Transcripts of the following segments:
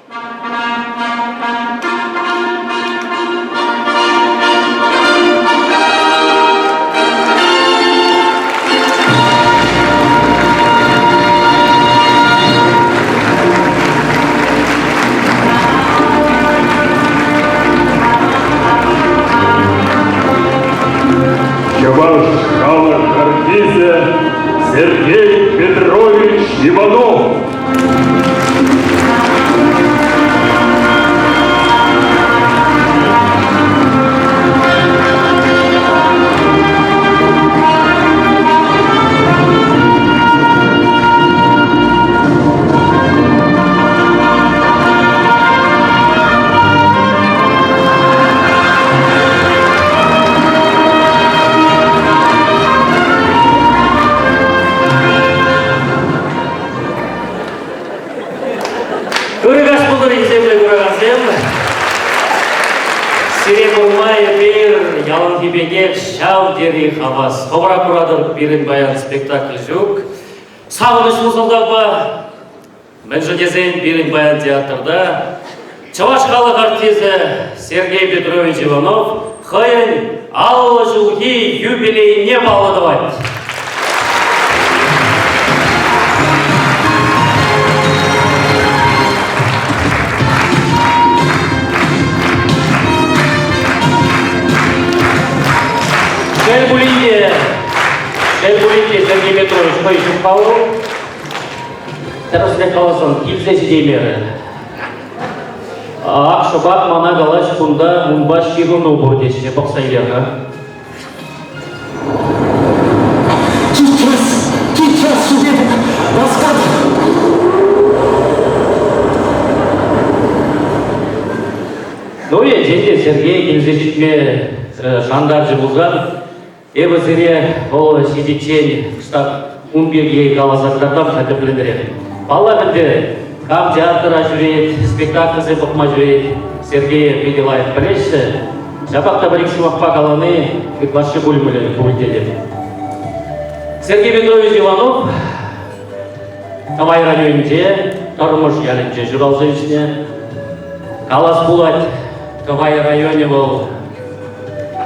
Чӑваш халӑх артисчӗ Сергей Петрович Иванов. Ырӑ каҫ пултӑр, хисеплӗ куракансем. Сире курма эпир яланхи пекех ҫав тери хавас. Хӑвӑра куратӑр, пирӗн паян спектакль ҫук. Савӑнӑҫлӑ сӑлтавпа, мӗншӗн тесен пирӗн паян театрта чӑваш халӑх артисчӗ Сергей Петрович Иванов хӑйӗн 50 ҫулхи юбилейне паллӑ тӑвать. Шел пулин те, шел пулин те Сергей Петрович хӑй ҫук-ха вӑл. Тӗрӗсрех каласан, килсе ҫитеймерӗ. Ак шӑпах мана калаҫ кунта унпа ҫыхӑну пур теҫҫӗ, пӑхса илер-ха. Сейчас, сейчас ҫитетӗп, васкатӑп. Ну, енчен те Сергей килсе ҫитме шантарчӗ пулсан, Эпӗ сире вӑл ҫитиччен штаб ун пирки каласа кӑтартам-ха тӗплӗнрех. Паллах ӗнтӗ, кам театра ҫӳрет, спектакльсем пӑхма ҫӳрет, Сергее питӗ лайӑх пӗлеҫҫӗ. Ҫапах та пӗр-ик сӑмахпа калани ытлашши пулмӗ пуль тетӗп. Сергей Петрович Иванов Тӑвай районӗнче Тӑрмӑш ялӗнче ҫуралса ӳснӗ. Калас пулать, Тӑвай районӗ вӑл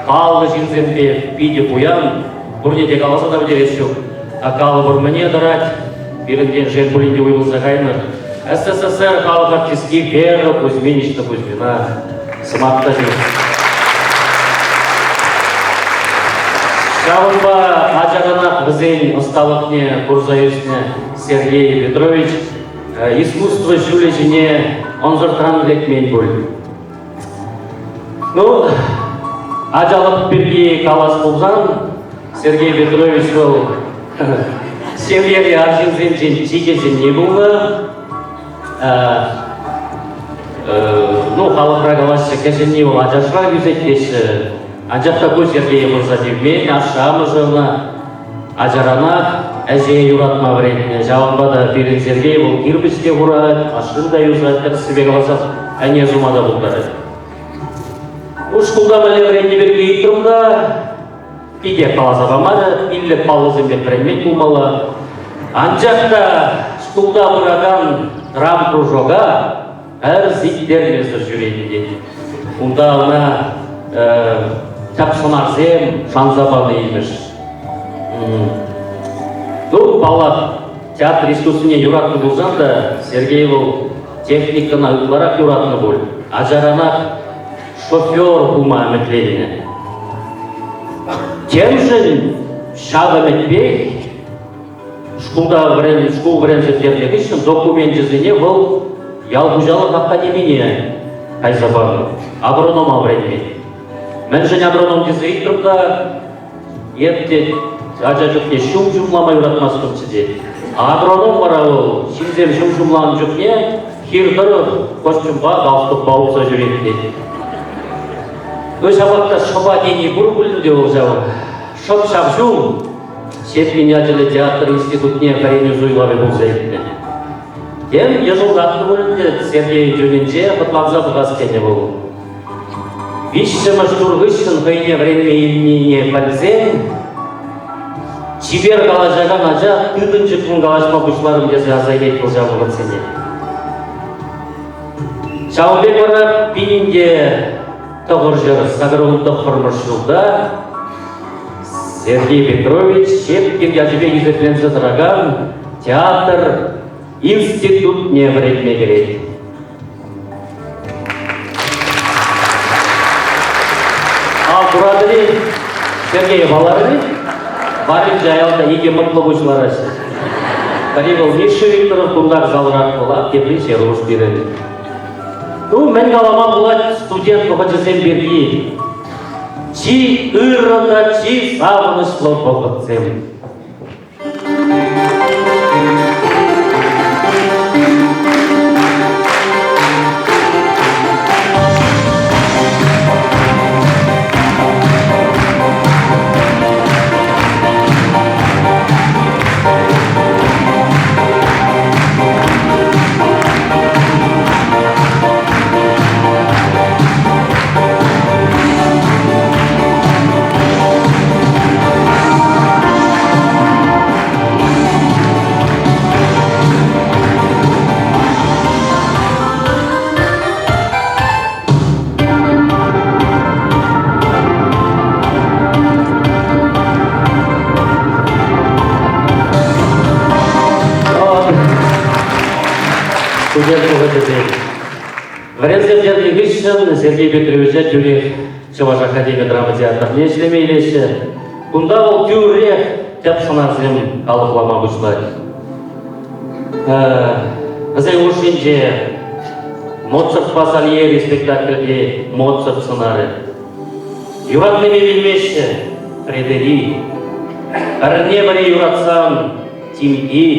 паллӑ ҫынсемпе питӗ пуян, пурне те каласа та пӗтерес ҫук. А калӑпӑр мӗне тӑрать, пирӗнтен шел пулин те уйрӑлса кайнӑ СССР халӑх артистки Вера Кузьминична Кузьмина сӑмах та ҫук. Ҫавӑнпа ачаранах вӗсен ӑсталӑхне курса ӳснӗ Сергей Петрович искусство ҫулӗ ҫине ӑнсӑртран лекмен пуль. Ну, ачалӑх пирки калас пулсан, Сергей Петрович вӑл ҫемьери арҫынсенчен чи кӗҫӗнни пулнӑ. Ну, халӑхра калаҫҫӗ, кӗҫӗнни вӑл ачашрах ӳсет теҫҫӗ. Анчах та ку Сергее пырса тивмен, ашшӗ-амӑшӗ ӑна ачаранах ӗҫе юратма вӗрентнӗ. Ҫавӑнпа та пирӗн Сергей вӑл кирпӗч те хурать, машин та юсать, тӗрӗссипе каласан, ӗне сума та пултарать. Ну, шкулта мӗнле вӗреннӗ пирки ыйтрӑм та, питех каласа памарӗ, пиллӗк паллӑсемпе вӗренмен пулмалла. Анчах та шкулта пыракан драм-кружока пӗр сиктермесӗр ҫӳренӗ тет. Унта ӑна тӗп сӑнарсем шанса панӑ имӗш. Ну, паллах, театр искусствине юратнӑ пулсан та Сергей вӑл техникӑна ытларах юратнӑ пуль. Ачаранах шофер пулма ӗмӗтленнӗ. Темшӗн ҫав ӗмӗтпех Шкулта вӗреннӗ, шкул вӗренсе пӗтернӗ хыҫҫӑн докуменчӗсене вӑл ял хуҫалӑх академине кайса панӑ, агронома вӗренме. Мӗншӗн агроном тесе ыйтрӑм та, эп тет, ача чухне ҫум ҫумлама юратмастӑмччӗ тет. Агроном вара вӑл ҫынсем ҫум ҫумланӑ чухне хир тӑрӑх костюмпа, галстукпа утса ҫӳрет тет. Ну, ҫапах та шӑпа тени пур пуль ӗнтӗ вӑл ҫав. Шӑп ҫав ҫул Щепкин ячӗллӗ театр институтне вӗренӳ суйлавӗ пулса иртнӗ. Тем йӑшӑлтатнӑ пуль ӗнтӗ Сергей чунӗнче хӑтланса пӑхас тенӗ вӑл. Виҫҫӗмӗш тур хыҫҫӑн хӑйне вӗренме илнине пӗлсен чипер калаҫакан ача тытӑнчӑклӑн калаҫма пуҫларӑм тесе аса илет вӑл ҫав вӑхӑтсене. Ҫавӑн пек вара 1989 ҫулта Сергей Петрович Щепкин ячӗпе хисепленсе тӑракан театр институтне вӗренме кӗрет. Ал куратӑр-и? Сергей Валарович? Варринче аялта икӗ мӑклӑ пуҫ лараҫҫӗ. Пӗри вӑл Миша Викторов кунтах залрах пулать, тепри Ҫеруш пирӗн. Ну, мӗн калама пулать студент вӑхӑчӗсем пирки? Чи ырӑ та чи савӑнӑҫлӑ вӑхӑтсем. Студент вӑхӑчӗсем. Вӗренсе пӗтернӗ хыҫҫӑн Сергей Петровича тӳрех Чӑваш академи драма театрне ӗҫлеме илеҫҫӗ. Кунта вӑл тӳрех тӗп сӑнарсем калӑплама пуҫлать. Вӗсен хушшинче Моцартпа Сальери спектакльти Моцарт сӑнарӗ. Юратнипе вилмеҫҫӗ Фредери. Пӗрне-пӗри юратсан Тимки.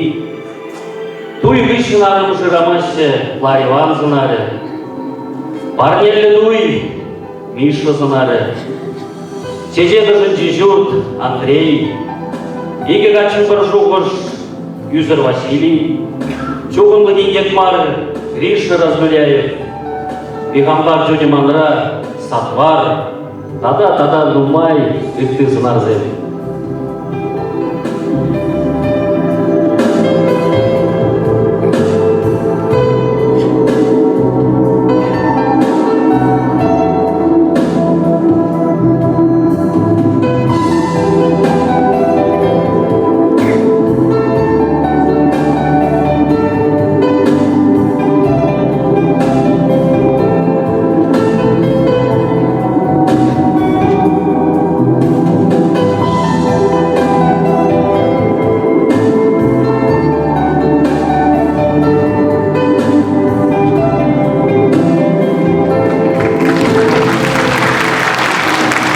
Туй хыҫҫӑн арӑм шырамаҫҫӗ Лариван сӑнарӗ. Парнеллӗ туй Миша сӑнарӗ. Чечек ӑшӗнчи ҫурт Андрей. Икӗ каччӑн пӗр шухӑш Ӳсӗр Василий. Чухӑнлӑх инкек мар Гриша Разгуляев. Пихампар чунӗ манра Сатвар тата тата нумай ытти сӑнарсем.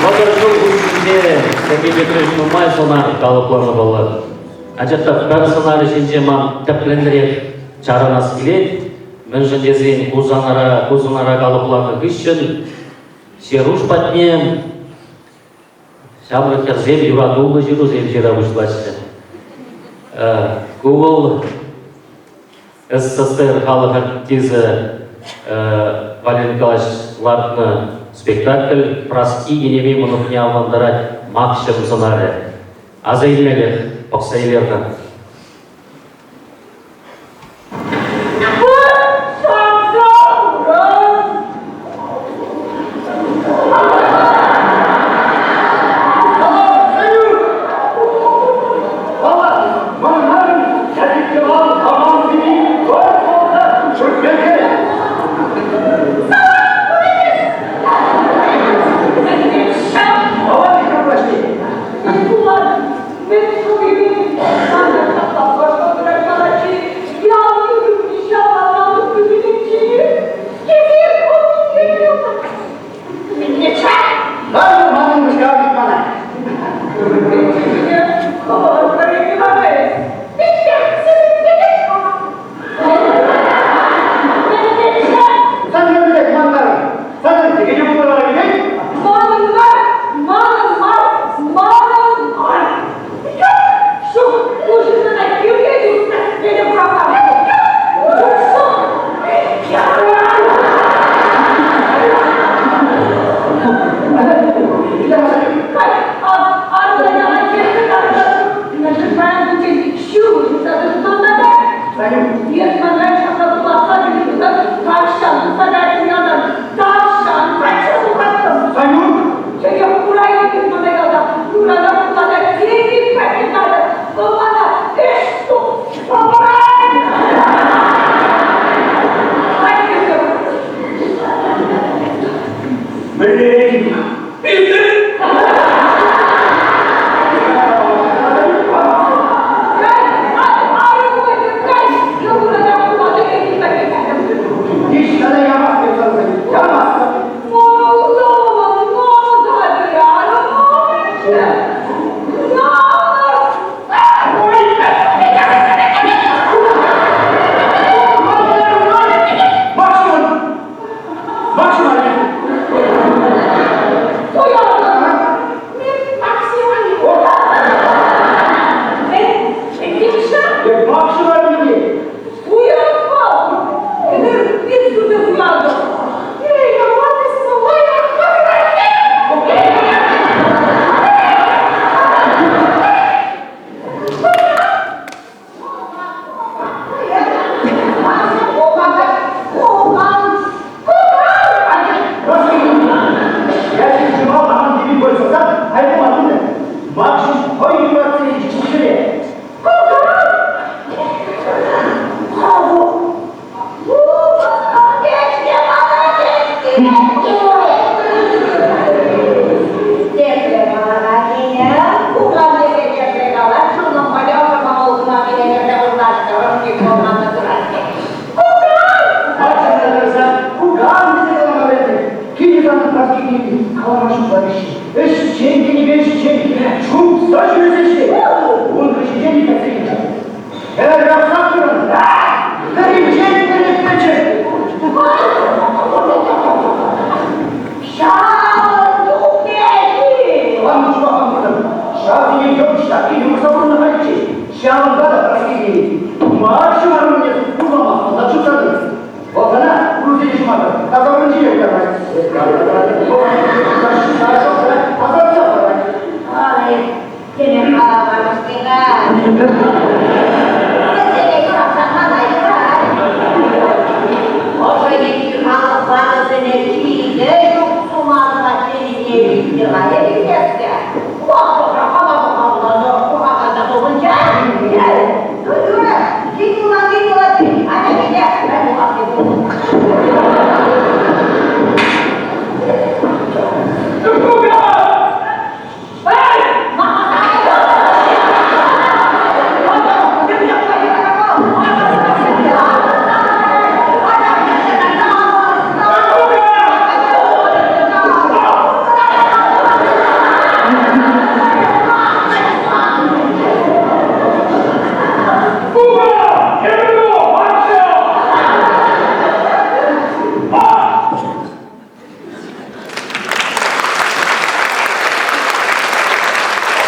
Вӑтӑр ҫул хушшинче Сергей Петрович нумай сӑнар калӑпланӑ паллах. Анчах та пӗр сӑнарӗ ҫинче ман тӗплӗнрех чарӑнас килет. Мӗншӗн тесен ку сӑнара, ку сӑнара калӑпланӑ хыҫҫӑн Ҫеруш патне ҫамрӑк хӗрсем юратуллӑ ҫырусем ҫыра пуҫлаҫҫӗ. Ку вӑл СССР халӑх артисчӗ Валерий Николаевич лартнӑ спектакль Праски кинеми мӑнукне авлантарать Макҫӑм сӑнарӗ. Аса илмелӗх пӑхса илер-ха. Чупса ҫӳресе ҫитет. Ун хыҫӗнчен илсе илнӗ. Хӗр саккӑрӑн пӗринчен пӗри пӗчӗк. Ҫавӑн чухне-и? Тӑван пуҫпа хамӑртӑм. Ҫавсене йӑлт ҫакки юрса пурӑннӑ халиччен. Ҫавӑнпа та тӑрас килмен. Мар ҫумарӑмне курмамах та чупса тӑнӑ. Вӑл сана урусене ҫуматӑр, таса вырӑн ҫине пытармасть. Тасатса парать. Ай, теме каламарӑм-ҫке-ха. Вӗсене юратсан мана юрать. Ӑшӑ енчи халӑх ватӑсене питӗ ҫук сума тӑвать тенине илтнӗ-ха эпир-те. Ватлӑхра хама пӑхмалла, пӑхакан та тупӑнчӗ. Ну, юрӗ, кин пулсан кин пулать, атя киле, мӗн пулас Кука! Эпӗ патша!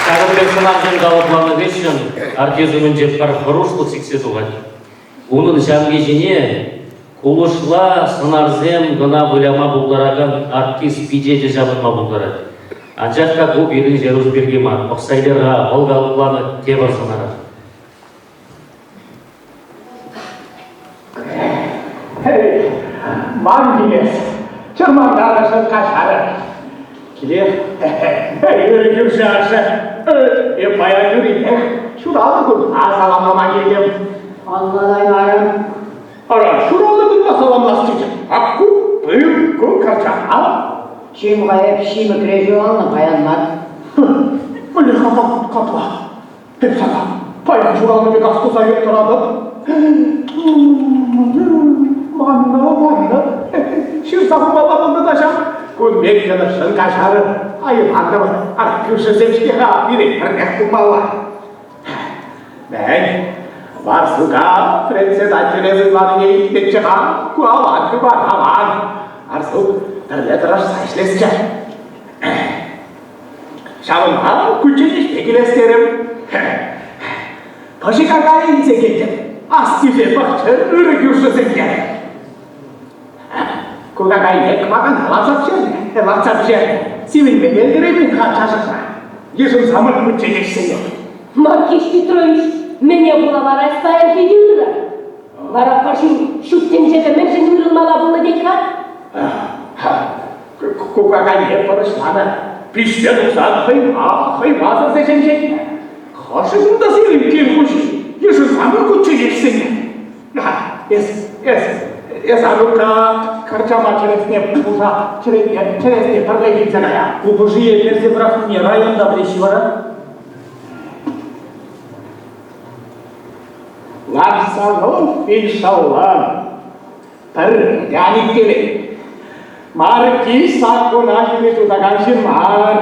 Ҫакӑн пек сӑнавсем калӑпланнӑ хыҫҫӑн артист умӗнче пӗр хӑрушлӑх сиксе тухать. Унӑн ҫамки ҫине кулӑшла сӑнарсем кӑна выляма пултаракан артист пичечӗ ҫапӑнма пултарать. Анчах та ку пирӗн Ҫеруш пирки мар, пӑхса илер-ха вӑл калӑпланӑ тепӗр сӑнара. Эй, ман килес, чӑрмантарнӑшӑн каҫарӑр. Килех, ырӑ кӳршӗ ашшӗ, эп паян юриех ҫуралнӑ кунпа саламлама килтӗм. Ӑнланаймарӑм. Ара, ҫуралнӑ кунпа саламлас тетӗп. Ак ку, пыл, ку кӑрчама. Чим-ха, эп ҫимӗкре ҫуралнӑ, паян мар. Мӗнле-ха капла? Эп сана паян ҫуралнӑ пек астуса тӑратӑп. Маннӑ, маннӑ. Ҫырса хумалла пулнӑ та ҫав. Кун пек йӑнӑшшӑн каҫарӑр. Айӑплантӑмӑр. Ара, кӳршӗсем-ҫке-ха пирӗн пӗрлех пулмалла. Мӗн, Варсука председателе суйланине илтнӗччӗ-ха. Ку аван хыпар, аван. Арсук, пӗрле тӑрӑшса ӗҫлесчӗ. Ҫавӑнпа кучченеҫпе килес терӗм. Пӑши какайӗ илсе килтӗм. Астивсе пӑхчӑр ырӑ кӳршӗсене. Ку какайне кӑмакана лартса пӗҫернӗ, лартса пӗҫернӗ. Сивӗнме те ӗлкӗреймен-ха чашӑкра. Йышӑнсамӑр кучченеҫсене. Маркиз Петрович, мӗне пула вара эс паянхи ырӑ? Вара пӑшин ҫут тӗнчепе мӗншӗн уйрӑлмалла пулнӑ тет-ха? Кукакайне пӑрӑҫланӑ. Пиҫсе тухсан хӑйма, хӑймасӑр сехенчен. Хӑшӗ кунта сирӗн кил хуҫи? Йышӑнсамӑр кучченеҫсене. Эс, эс, эс Анука кӑрчама чӗресне пуша чӗресне, чӗресне пӗрле килсе кая. Упӑшие персе пӑрахнине районта пӗлеҫҫӗ вара? Ларсанов иншалла Пӗр яник телей. Марки саккуна хирӗҫ утакан ҫын мар.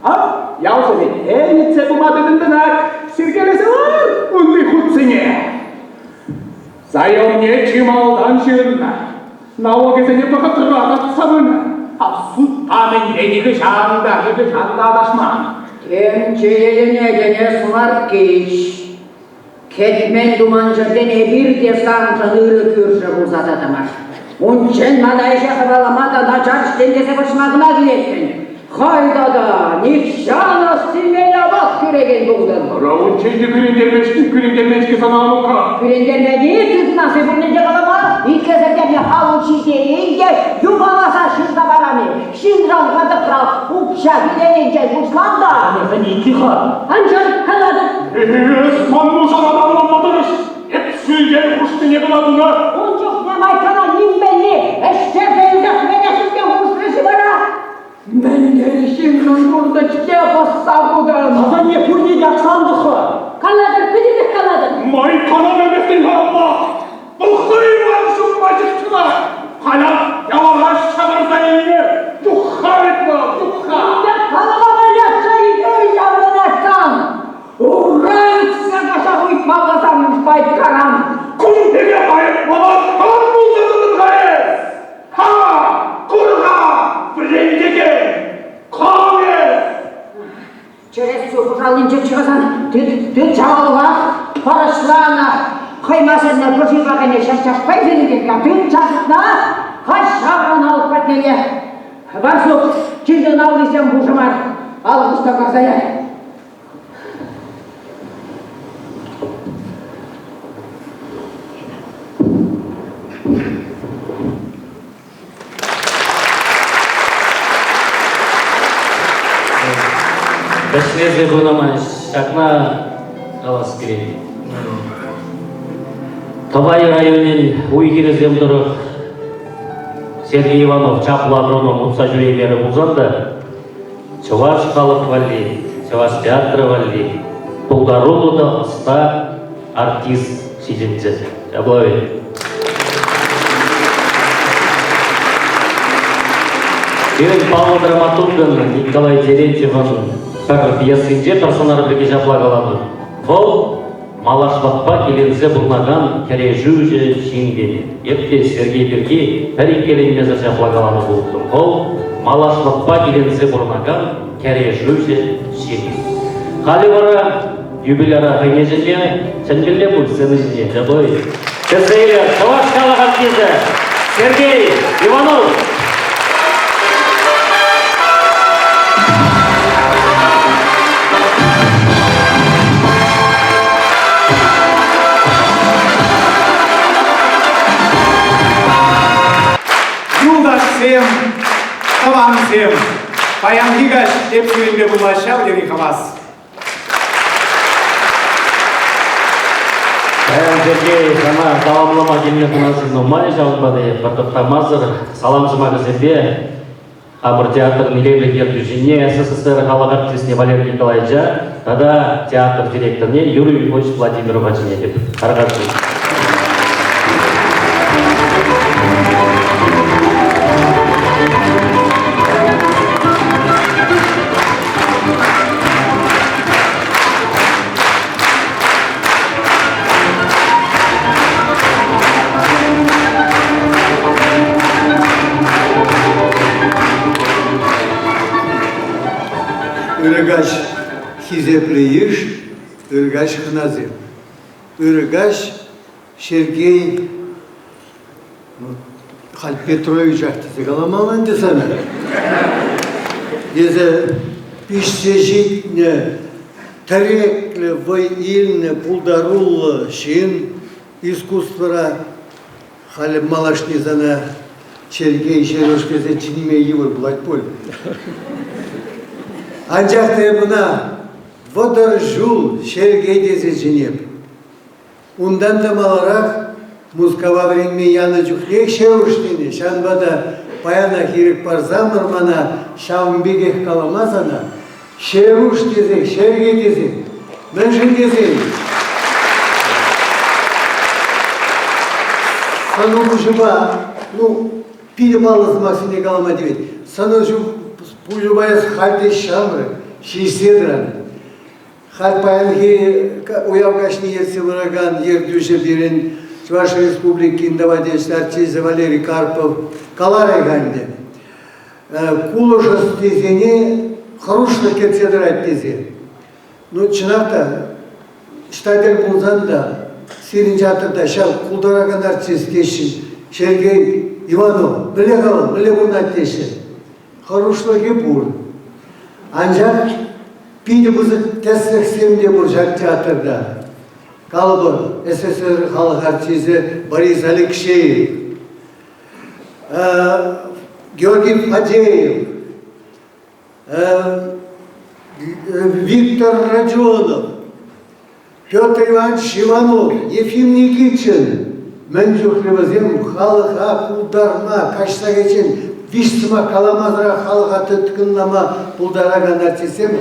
А ялсене илтсе пыма тытӑнтӑнах сиркелесе лар унти хутсене. Заемне чи малтан ҫырнӑ. Налогӗсене вӑхӑтра татса пынӑ. А судпа мӗнле нихӑҫан та, нихӑҫан та аташман. Тем чееленекен эс, Маркич. Кӗтмен туман ҫӗртен эпир те саншӑн ырӑ кӳршӗ пулса тӑтӑмӑр. Унччен мана ӗҫе хӑвалама та начар ӗҫлен тесе вӑрҫма кӑна килеттӗн. Хӑй тата нихҫан астивмен апат кӳрекен пултӑн. Ара, унччен те кӳрентермест, кӳрентермен-ҫке сана Анука. Кӳрентермени тытнасси пурне те калама, итлесӗр тепне халӑх ҫитерен те юпаласа ҫырса парами. Ҫынран катӑкрах укҫа тӳленинчен пуҫлан та. Аннесен икки-ха. Анчах калатӑп. Эс ман мусора тавланма тӑрӑш. Эп сӳлтен хушнине кӑна тунӑ. Ун чухне Майкӑна нимпелли ӗҫтерсе илсех мӗне сӳтме хушрӗ-ши вара? Мӗнле ҫыннӑн пурнӑҫне пӑсса хутӑн? Асанне пурне те аксантӑх-ха. Калатӑр, пӗтӗмех калатӑр. Майкӑна мӗнле калама? Вӑл хӑй ман ҫумма чыхчӑнать. Халях яланах ҫавӑрса илнӗ. Юхха вӗт вӑл, юхха. Калама ятса илсе ҫавна. Ҫӑвасан тыт чавалӑха пӑрӑҫланӑ хӑймасӑрне пӑши пакӑне час-час пӗлтерекен тыт чашӑкна каҫ ҫаврӑн алӑк патнелле. Варсук, чиртен аллисем пушӑ мар, алӑк уҫса парса яр. Вӗҫлесе пынӑ май ҫакна калас килет. Тӑвай районӗн уй-хирӗсем тӑрӑх Сергей Иванов чаплӑ агроном утса ҫӳреймерӗ пулсан та чӑваш халӑх валли, чӑваш театрӗ валли пултаруллӑ та ӑста артист ҫитӗнчӗ. Ҫапла вӗт? Пирӗн паллӑ драматургӑн Николай Терентьевӑн пӗр пьесинче пӗр сӑнар пирки ҫапла каланӑ. Вӑл малашлӑхпа киленсе пурӑнакан кӗрешӳҫӗ ҫын тенӗ. Эп те Сергей пирки пӗр иккӗленмесӗр ҫапла каланӑ пулӑттӑм. Вӑл малашлӑхпа киленсе пурӑнакан кӗрешӳҫӗ ҫын. Халӗ вара юбиляра хӑйне чӗнме чӗнмелле пуль сцена ҫине, ҫапла-и? Кӗтсе илер чӑваш халӑх артисчӗ Сергей Иванов! Юлташсем, тӑвансем, паянхи каҫ эп сирӗнпе пулма ҫав тери хавас. Паян Сергей сана саламлама килнӗ хӑнасем нумай, ҫавӑнпа та эп пӗр тӑхтамасӑр салам сӑмахӗсемпе хамӑр театрӑн илемлӗх ертӳҫине СССР халӑх артистне Валерий Николаевича тата театр директорне Юрий Ильич Владимирова чӗнетӗп. Тархасшӑн. Ырӑ каҫ, хисеплӗ йыш, ырӑ каҫ хӑнасем. Ырӑ каҫ, Сергей халь Петровичах тесе каламалла ӗнтӗ сана. Эсӗ пиҫсе ҫитнӗ, тӗреклӗ, вӑй илнӗ, пултаруллӑ ҫын искусствӑра. Халӗ малашне сана Сергей Ҫеруш тесе чӗнме йывӑр пулать пуль. Анчах та эп ӑна 30 ҫул Сергей тесе чӗнеп. Унтан та маларах Мускава вӗренме янӑ чухнех Ҫеруш тенӗ, ҫавӑнпа та паянах ирӗк парсамӑр мана ҫавӑн пекех калама сана. Ҫеруш тесен, Ҫерке тесен, мӗншӗн тесен сӑнӑ пуҫӑпа, ну, питӗ паллӑ сӑмахсене калама тивет. Сӑнӑ пуҫӑпа эс халь те ҫамрӑк, ҫиҫсе тӑран. Халь паянхи уяв каҫне ертсе пыракан ертӳҫӗ пирӗн Чӑваш Республикин тава тивӗҫлӗ артисчӗ Валерий Карпов каларӗ-ха ӗнтӗ. Кулӑш ӑстисене хӑрушлӑх кӗтсе тӑрать тесе. Ну, чӑнах та, ӑҫта тӗл пулсан та сирӗн театрта ҫав култаракан артист теҫҫӗ. Сергей Иванов, мӗнле-ха вӑл, мӗнле пурӑнать теҫҫӗ. Хӑрушлӑхӗ пур. Анчах питӗ пысӑк тӗслӗхсем те пур ҫак театрта. Калӑпӑр, СССР халӑх артисчӗ Борис Алексеев, Георгий Фадеев, Виктор Родионов, Петр Иванович Иванов, Ефим Никитин мӗн чухлӗ вӗсем халӑха пултарма, каҫса кайиччен виҫ сӑмах каламасӑрах халӑха тыткӑнлама пултаракан артистсем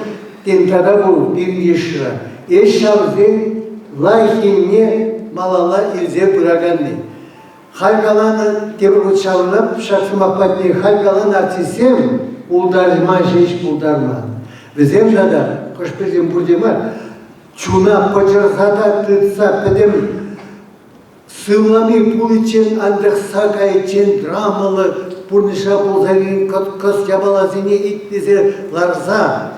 тен тата пур пирӗн йышра. Ӗҫ ҫавсен лайӑх енне малалла илсе пыраканни. Халь каланӑ тепӗр хут ҫаврӑнап ҫак сӑмах патне, халь каланӑ артистсем пултарма ҫеҫ пултарман. Вӗсем тата хӑш-пӗрисем пурте мар, Чуна пӑчӑрса та тытса пӗтӗм сывлани пуличчен антӑхса кайиччен драмӑллӑ пурнӑҫра пулса иртекен кӑткӑс япаласене итлесе ларса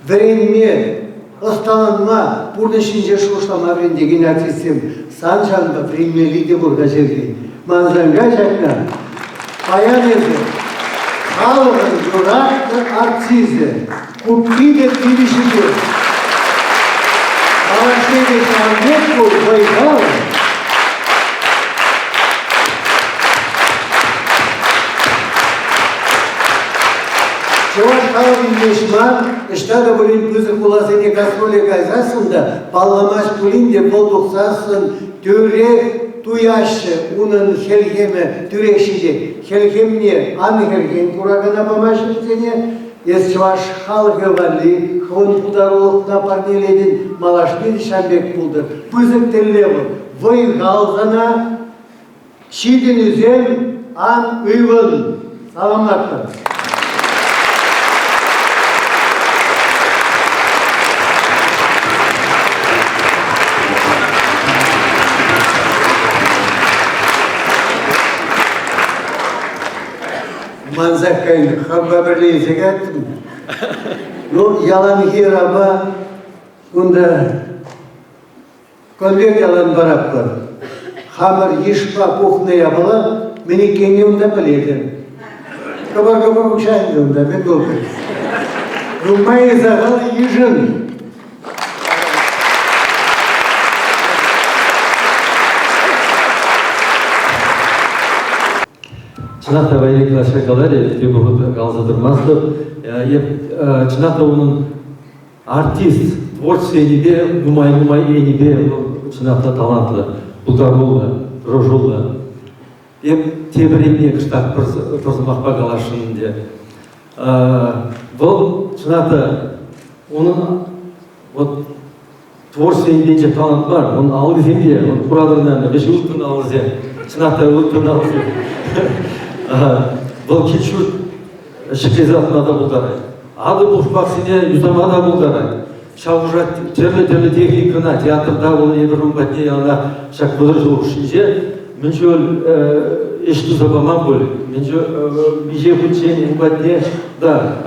вӗренме. Ӑсталанма, пурнӑҫ ҫинче шухӑшлама вӗрентекен артистсем сан ҫавӑнпа вӗренмелли те пур-ха, Сергей. Мансан кай ҫакна. Паян эсӗ халӑхӑн юратнӑ артисчӗ. Ку питӗ тивӗҫлӗ. Малашне те ҫавӑн пек пул, вӑй-хал. Чӑваш халӑхӗн ҫеҫ мар, ӑҫта та пулин пысӑк хуласене гастроле кайсассӑн та, палламасть пулин те вӑл тухсассӑн тӳрех туяҫҫӗ унӑн хӗлхемӗ тӳрех ҫитет. Хӗлхемне ан хӗрхен куракана памаҫҫӗ вӗсене. Эс чӑваш халӑхӗ валли хӑвӑн пултарулӑхна парнелетӗн, малашне те ҫав пек пултӑр. Пысӑк тӗллев вӑл. Вӑй-хал сана, Ҫитӗнӳсем ан ывӑн. Саламлатпӑр. Мансах кайнӑ, хампа пӗрле илсе кайрӑм. Ну, яланхи раба кунта Конверт ялан паратпӑр. Хамӑр йышпа пухнӑ япала мӗн иккенне унта пӗлетӗн. Кӑпӑр-кӑпӑр укҫа ӗнтӗ унта, мӗн пултӑр. Нумай сахал йышӑн. Чӑнах та Валерий Николаевич каларӗ, эпӗ каласа тӑмастӑп. Эп чӑнах та унӑн Артист творчество енӗпе нумай-нумай енӗпе вӑл чӑнах та талантлӑ, пултаруллӑ, тӑрӑшуллӑ. Эп тепӗр енне кӑштах пӗр сӑмахпа каласшӑн ӗнтӗ. Вӑл чӑнах та унӑн вот творчество енче талант мар, он аллисем те, он куратӑр, наверное, вӗҫ ылтӑн алӑсем, чӑнах та ылтӑн алӑсем. Вӑл кил-ҫурт ҫӗклесе лартма та пултарать. Атӑ пушмаксене юсама та пултарать. Ҫав хушӑра тӗрлӗ-тӗрлӗ техникӑна театрта вӑл эпир ун патне яланах ҫак 30 ҫул хушшинче мӗн чуль ӗҫ туса паман пуль, мӗн чуль миҫе хутчен ун патне, да,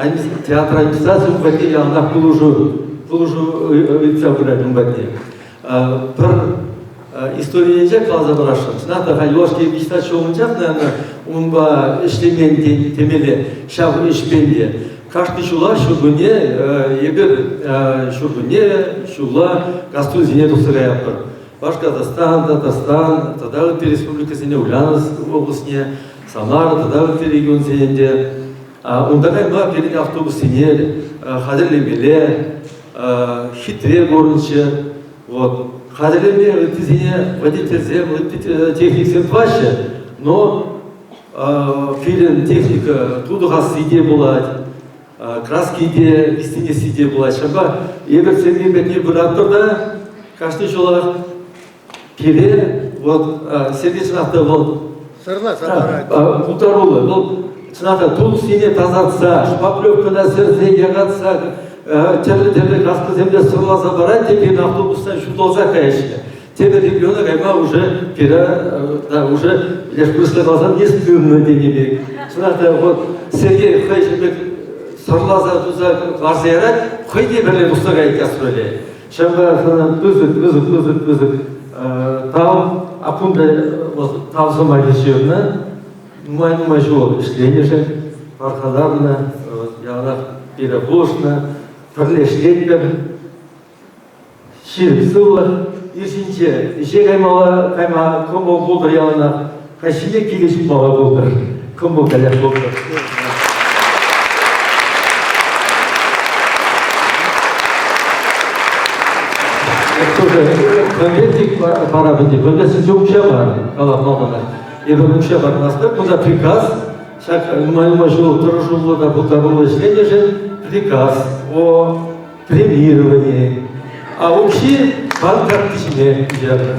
театр администраци ун патне яланах пулӑшу пулӑшу ыйтса пырать ун патне. Пӗр историйӗнче каласа парасшӑн. Чӑнах та, юлашки виҫ ҫулӗнчех, наверное, унпа ӗҫлемен темелле ҫав ӗҫпен те. Кашни ҫула ҫуркунне эпир ҫуркунне ҫулла гастрольсене тухса каятпӑр. Башкортостан, Татарстан тата ытти республикӑсене, Ульяновск облаҫне, Самара тата ытти регионсене те. Унта кайма пирӗн автобуссене хатӗрлемелле, хитре курӑнчӗ. Вот. Хатӗрлеме ыттисене водительсем, ытти техниксем тӑваҫҫӗ, но пирӗн техника тутӑхасси те пулать, краски те, вистенесси те пулать. Ҫавӑнпа эпир Сергей патне пыратпӑр та кашни ҫулах пире вот Сергей чӑнах та вӑл Сӑрласа парать. Пултаруллӑ. Вӑл чӑнах та тулӑхсене тасатса, шпаклевкӑна сӗрсе, якатса, тӗрлӗ-тӗрлӗ краскӑсемпе сӑрласа парать те пирӗн автобустан ҫуталса каяҫҫӗ. Тепӗр региона кайма уже пире да, уже леш вырӑсла каласан не стыдно тенӗ пек. Чӑнах та вот Сергей хӑй ҫын пек сӑрласа туса ларса ярать, хӑй те пӗрле тухса каять гастроле. Ҫавӑнпа сана пысӑк, пысӑк, пысӑк, пысӑк тав, а кунта тав сӑмахӗ ҫырнӑ. Нумай-нумай ҫул ӗҫленӗшӗн пархатарлӑ, яланах пире пулӑшнӑ, пӗрле ӗҫлетпӗр. Ҫирӗп сывлӑх, ир ҫинче ӗҫе каймалла, кайма кӑмӑл пултӑр яланах, каҫхине киле чупмалла пултӑр, кӑмӑл каллех пултӑр. Тоже конвертик пара пӗтӗ. Конвертсенче укҫа мар, калап малтанах. Эпӗ укҫа пармастӑп, кунта приказ. Ҫак нумай-нумай ҫул тӑрӑшуллӑ та пултаруллӑ ӗҫленӗшӗн приказ о премировании. А укҫи банк картти ҫине куҫарнӑ.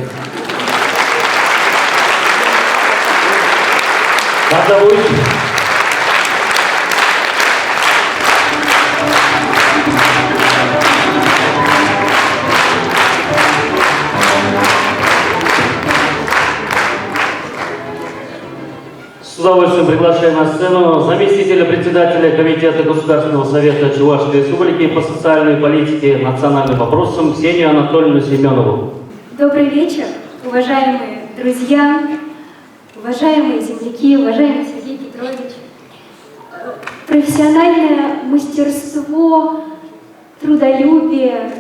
Тавтапуҫ. удовольствием приглашаю на сцену заместителя председателя Комитета Государственного Совета Чувашской Республики по социальной политике и национальным вопросам Ксению Анатольевну Семенову. Добрый вечер, уважаемые друзья, уважаемые земляки, уважаемый Сергей Петрович. Профессиональное мастерство, трудолюбие,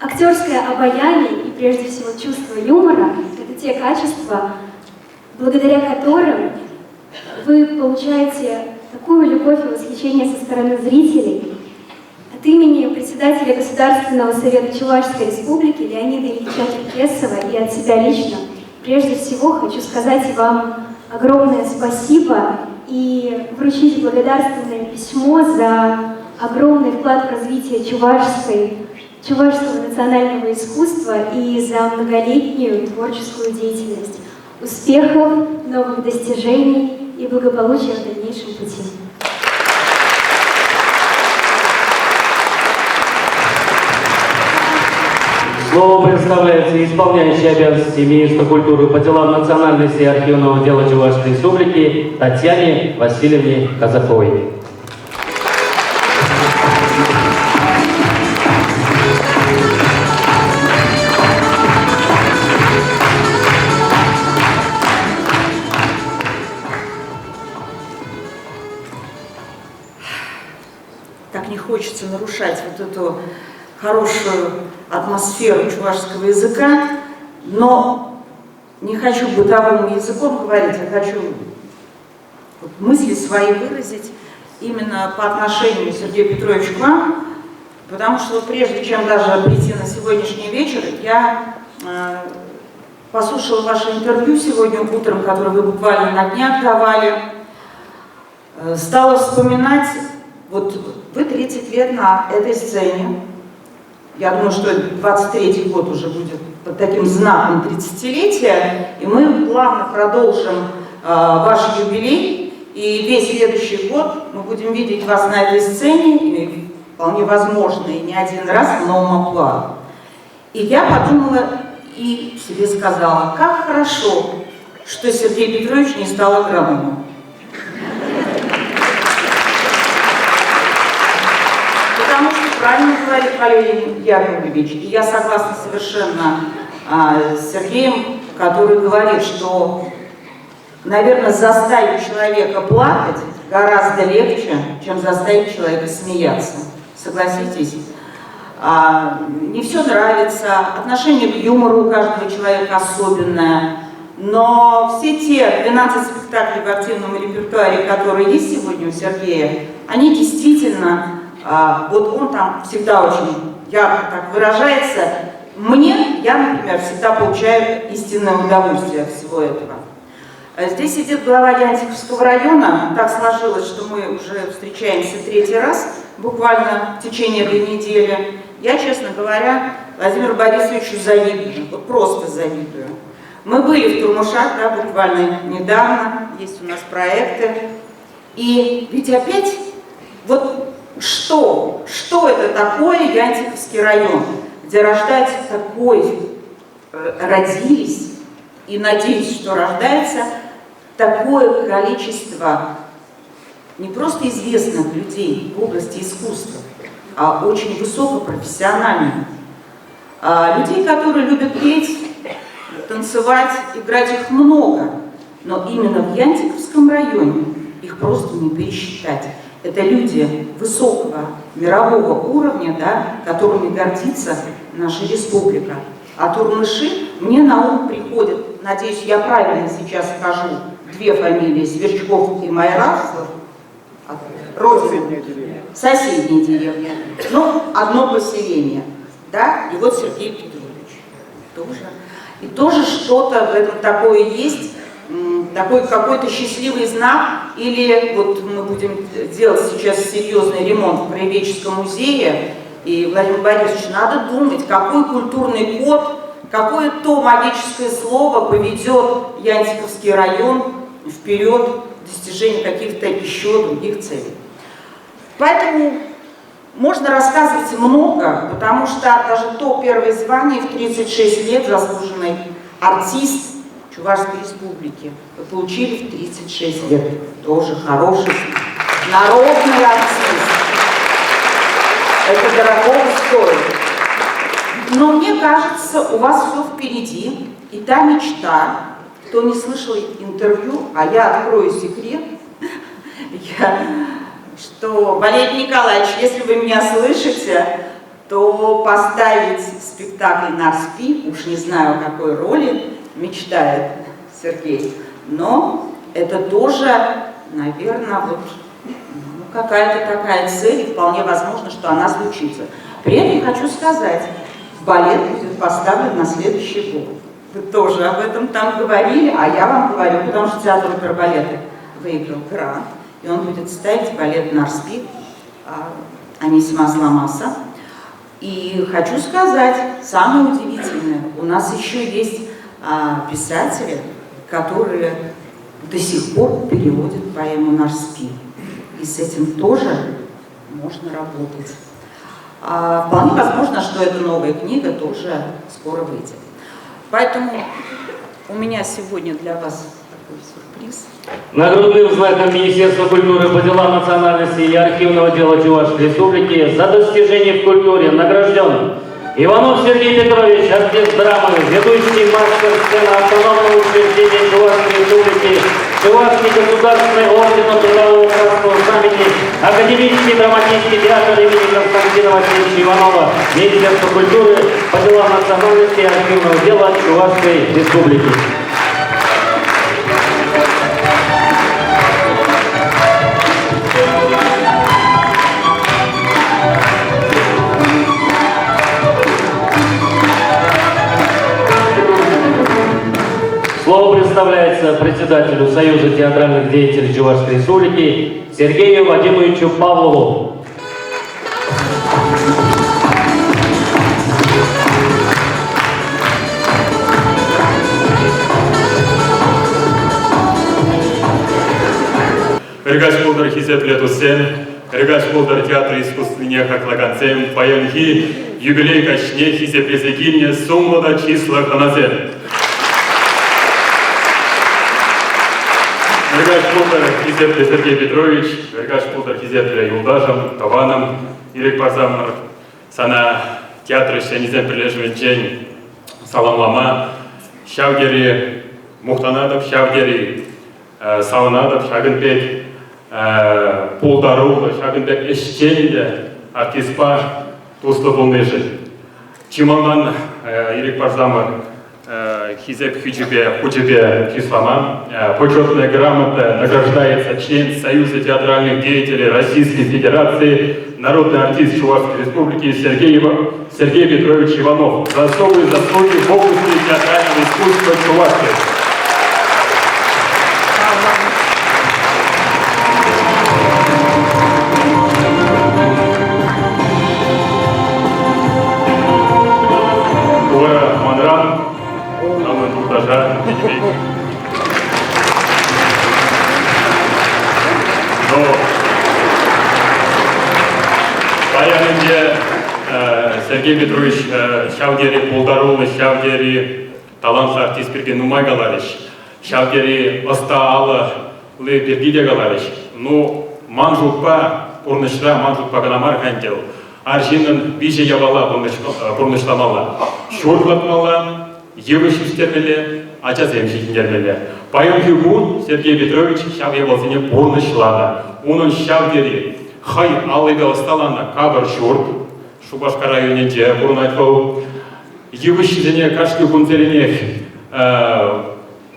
актерское обаяние и, прежде всего, чувство юмора – это те качества, благодаря которым вы получаете такую любовь и восхищение со стороны зрителей. От имени председателя Государственного совета Чувашской Республики Леонида Ильича Черкесова и от себя лично, прежде всего хочу сказать вам огромное спасибо и вручить благодарственное письмо за огромный вклад в развитие чувашской, чувашского национального искусства и за многолетнюю творческую деятельность. Успехов, новых достижений и благополучия в дальнейшем пути. Слово предоставляется исполняющей обязанности министра культуры по делам национальности и архивного дела Чувашской Республики Татьяне Васильевне Казаковой. Так не хочется нарушать вот эту хорошую атмосферу чувашского языка, но не хочу бытовым языком говорить, а хочу вот мысли свои выразить именно по отношению Сергею Петровичу к вам, потому что вот прежде чем даже прийти на сегодняшний вечер, я э, послушала ваше интервью сегодня утром, которое вы буквально на днях давали, э, стала вспоминать, вот вы 30 лет на этой сцене, я думаю, что 23-й год уже будет под таким знаком 30-летия, и мы плавно продолжим э, ваш юбилей, и весь следующий год мы будем видеть вас на этой сцене, и вполне возможно, и не один раз в новом амплуа. И я подумала и себе сказала, как хорошо, что Сергей Петрович не стал агрономом. Потому что правильно говорит Валерий Яковлевич, и я согласна совершенно а, с Сергеем, который говорит, что, наверное, заставить человека плакать гораздо легче, чем заставить человека смеяться. Согласитесь? А, не все нравится, отношение к юмору у каждого человека особенное, но все те 12 спектаклей в активном репертуаре, которые есть сегодня у Сергея, они действительно, а, вот он там всегда очень ярко так выражается. Мне, я, например, всегда получаю истинное удовольствие от всего этого. Здесь сидит глава Янтиковского района. Так сложилось, что мы уже встречаемся третий раз, буквально в течение этой недели. Я, честно говоря, Владимиру Борисовичу завидую, вот просто завидую. Мы были в Турмушах, да, буквально недавно, есть у нас проекты. И ведь опять, вот что, что это такое Янтиковский район, где рождается такой, родились, и надеюсь, что рождается такое количество не просто известных людей в области искусства, а очень высокопрофессиональных. А, людей, которые любят петь, танцевать, играть их много, но именно в Янтиковском районе их просто не пересчитать. Это люди высокого мирового уровня, да, которыми гордится наша республика. А турмыши мне на ум приходят, надеюсь, я правильно сейчас скажу, две фамилии, Сверчков и Майрасов, родственники, соседние деревни, но одно поселение, да, и вот Сергей Петрович тоже. И тоже что-то в этом такое есть, такой какой-то счастливый знак, или вот мы будем делать сейчас серьезный ремонт в Краеведческом музее, и, Владимир Борисович, надо думать, какой культурный код, какое то магическое слово поведет Янтиковский район вперед в достижении каких-то еще других целей. Поэтому можно рассказывать много, потому что даже то первое звание в 36 лет заслуженный артист Чувашской Республики вы получили в 36 лет. Тоже хороший народный артист. Это дорого стоит. Но мне кажется, у вас все впереди. И та мечта, кто не слышал интервью, а я открою секрет, я, что Валерий Николаевич, если вы меня слышите, то поставить спектакль «Нарспи», уж не знаю, о какой роли мечтает Сергей, но это тоже, наверное, вот, ну, какая-то такая цель, и вполне возможно, что она случится. При этом хочу сказать, балет будет поставлен на следующий год. Вы тоже об этом там говорили, а я вам говорю, потому что театр оперы балета выиграл грант, и он будет ставить балет «Нарспи» Анисима Асламаса. И хочу сказать, самое удивительное, у нас еще есть писатели, которые до сих пор переводят поэму «Нарспи». И с этим тоже можно работать. Вполне возможно, что эта новая книга тоже скоро выйдет. Поэтому у меня сегодня для вас такой сюрприз. Нагрудным знаком Министерства культуры по делам национальности и архивного дела Чувашской Республики за достижения в культуре награжден Иванов Сергей Петрович, артист драмы, ведущий мастер сцены автономного учреждения Чувашской Республики, Чувашский государственный орден Трудового Красного Знамени, Академический драматический театр имени Константина Васильевича Иванова, Министерство культуры по делам национальности и архивного дела Чувашской Республики. Слово представляется председателю Союза театральных деятелей Чувашской Республики Сергею Вадимовичу Павлову. Ыркаҫ пултӑр хисеплӗ туссем, Ыркаҫ пултӑр театр искусствине хаклакансем, паянхи юбилей каҫне хисеплесе килнӗ сумлӑ та чыслӑ хӑнасем. Ыркаҫ пултӑр хисеплӗ Сергей Петрович, Ыркаҫ пултӑр хисеплӗ юлташӑм, тӑванӑм, ирӗк парсамӑр сана театр ӗҫченӗсен пӗрлешӗвӗнчен саламлама ҫав тери мухтанатӑп, ҫав тери савӑнатӑп ҫакӑн пек пултаруллӑ, ҫакӑн пек ӗҫченлӗ артистпа туслӑ пулнишӗн. Чи малтан ирӗк парсамӑр хисеп хӳчӗпе, хучӗпе чыслама. Почетная грамота награждается член Союза театральных деятелей Российской Федерации, народный артист Чувашской Республики Сергей, Сергей Петрович Иванов за особые заслуги в области театрального искусства Чувашии. Ура, манран, хамӑн юлташа Но паян ӗнтӗ Сергей Петрович ҫав тери пултаруллӑ, ҫав тери талантлӑ артист пирки нумай каларӗҫ. Ҫав тери ӑста алӑли пирки те каларӗҫ. Ну, ман шутпа, пурнӑҫра ман шутпа кӑна мар-ха ӗнтӗ вӑл. Арҫыннӑн виҫӗ япала пурнӑҫламалла. Ҫурт лартмалла, йывӑҫ ӳстермелле, ачасем ҫитӗнтермелле. Паянхи кун Сергей Петрович ҫав япаласене пурнӑҫланӑ. Унӑн ҫав тери хӑй аллипе ӑсталанӑ капӑр ҫурт Шупашкар районӗнче пурӑнать вӑл. Йывӑҫҫисене кашни кунсеренех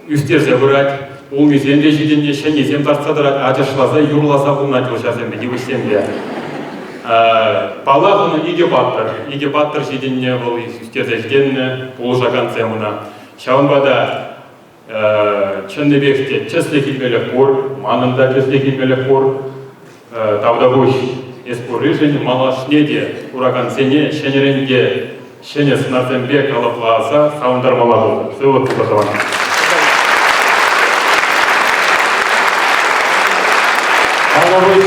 ӳстерсе пырать. Улмисем те ҫитӗннӗ, ҫӗннисем лартса тӑрать, ачашласа, юрласа пурӑнать вӑл ҫавсемпе, йывӑҫсемпе. Паллах, унӑн икӗ паттӑр. Икӗ паттӑр ҫитӗннӗ, вӑл ӳстерсе ҫитӗннӗ, пулӑшакансем ӑна. Ҫавӑнпа та чӑннипех те тӗслӗх илмелӗх пур, манӑн та тӗслӗх илмелӗх пур. Тавтапуҫ эс пурришӗн малашне те куракансене ҫӗнӗрен те ҫӗнӗ сӑнарсемпе калӑпласа савӑнтармалла пултӑр. Сывлӑх пултӑр тӑванам. Павлович.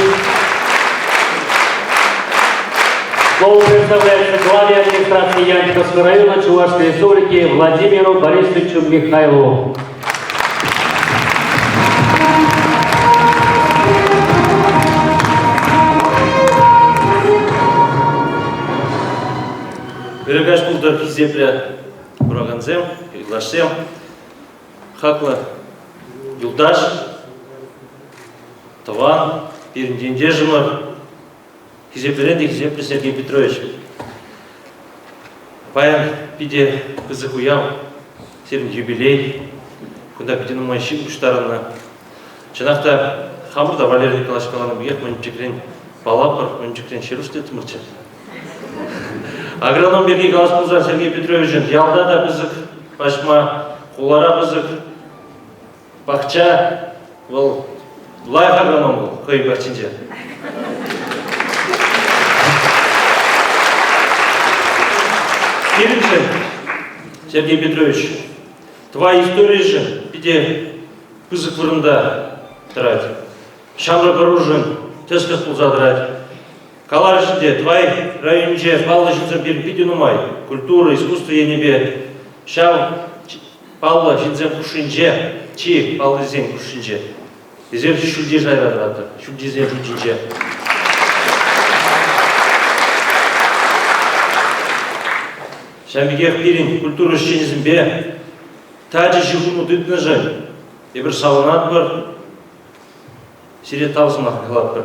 Слово представляется главе администрации Янчиковского района Чувашской Республики Владимиру Борисовичу Михайлову. Ырӑ каҫ пултӑр, хисеплӗ куракансем, юлташсем, хаклӑ юлташ, тӑван, пирӗн ентешӗмӗр, хисеплӗрен те хисеплӗ Сергей Петрович. Паян питӗ пысӑк уяв, сирӗн юбилей. Кунта питӗ нумай ҫын пуҫтарӑннӑ. Чӑнах та, хамӑр та Валерий Николаевич каланӑ пекех мӗн пӗчӗкрен паллатпӑр, мӗн пӗчӗкрен ҫыру тыттӑмӑрччӗ. Агроном пирки калас пулсан Сергей Петровичӑн ялта та пысӑк паҫма, хулара пысӑк пахча. Вӑл лайӑх агроном вӑл хӑй пахчинче. Пирӗншӗн, Сергей Петрович, Тӑвай историйӗшӗн питӗ пысӑк вырӑнта тӑрать. Ҫамрӑк ӑрушӑн тӗслӗх пулса тӑрать. Каларӗҫ ӗнтӗ, Тӑвай районӗнче паллӑ ҫынсем пирӗн питӗ нумай. Культура, искусство енӗпе ҫав паллӑ ҫынсем хушшинче, чи паллисен хушшинче. Эсир ҫӳлти шайра тӑратӑр, ҫӳлтисен шутӗнче. Ҫавӑн пекех пирӗн культура ӗҫченӗсемпе тачӑ ҫыхӑну тытнӑшӑн эпир савӑнатпӑр, сире тав сӑмах калатпӑр.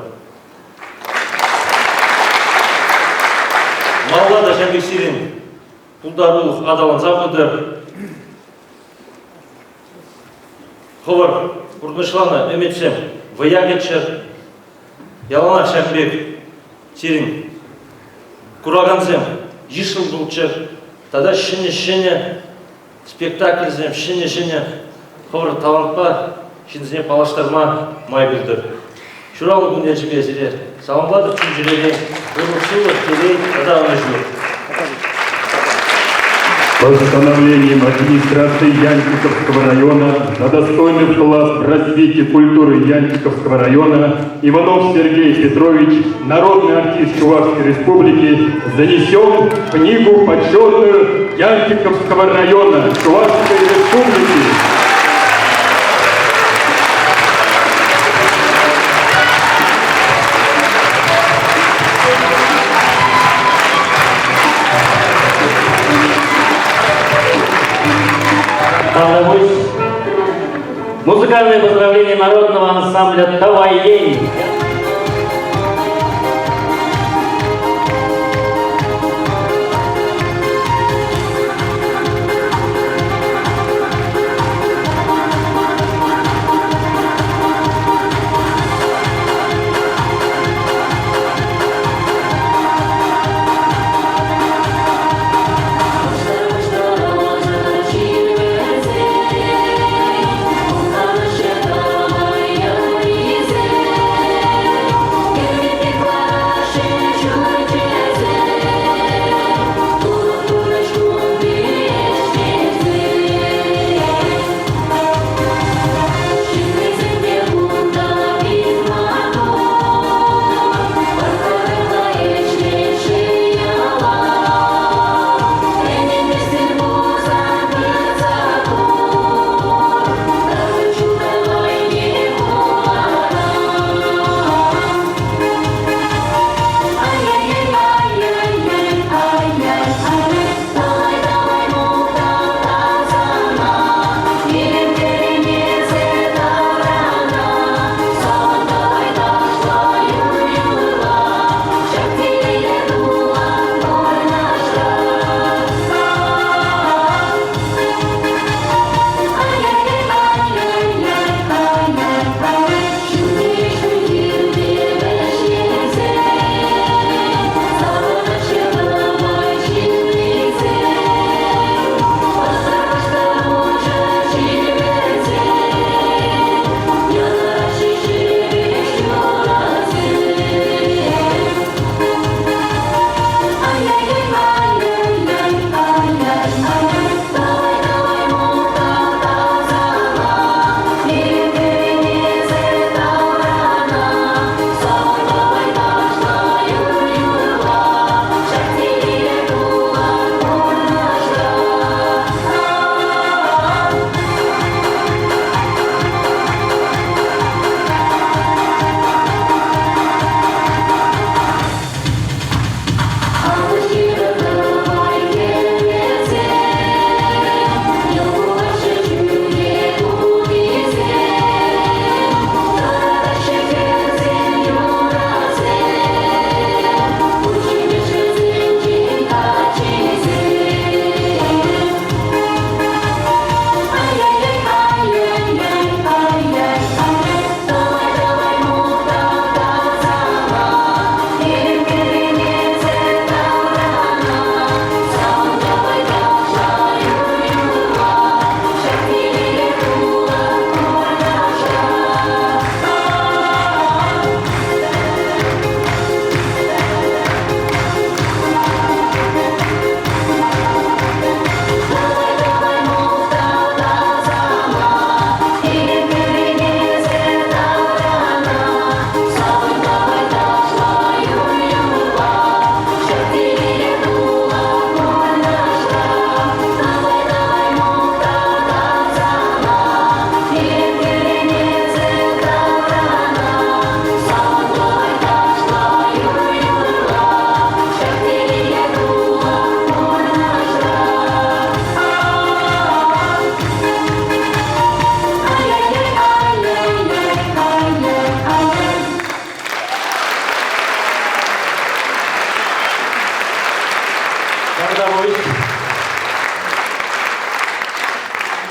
Малалла та ҫав пек сирӗн пултарулӑх аталанса пытӑр. Хӑвӑр пурнӑҫланӑ ӗмӗтсем вӑя кӗччӗр. Яланах ҫак пек сирӗн куракансем йышлӑ пулччӑр тата ҫӗнӗ-ҫӗнӗ спектакльсем, ҫӗнӗ-ҫӗнӗ хӑвӑр талантпа ҫынсене паллаштарма май пултӑр. Ҫуралнӑ кун ячӗпе сире саламлатӑп чун-чӗререн ырлӑх-сывлӑх, телей тата ӑнӑҫу. Постановлением администрации Янчиковского района за достойный вклад в развитие культуры Янчиковского района Иванов Сергей Петрович, народный артист Чувашской Республики, занесен в книгу почетную Янчиковского района Чувашской Республики. Музыкальное поздравление народного ансамбля «Тавайень».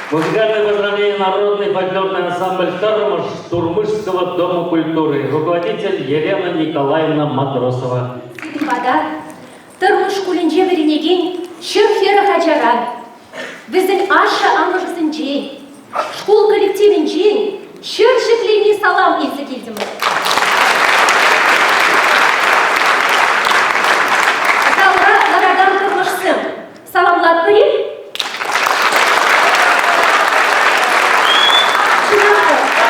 Музыкальное поздравление народный фольклорный ансамбль «Тормыш» Турмышского дома культуры. Руководитель Елена Николаевна Матросова. Пата Тӑрмӑш шкулӗнче вӗренекен 140 ачаран, вӗсен ашшӗ-амӑшӗсенчен, шкул коллективӗнчен ҫӗр ҫӗклеми салам илсе килтӗмӗр. Залра ларакан тӑрмӑшсем саламлатпӑр-и? Чӑнах та,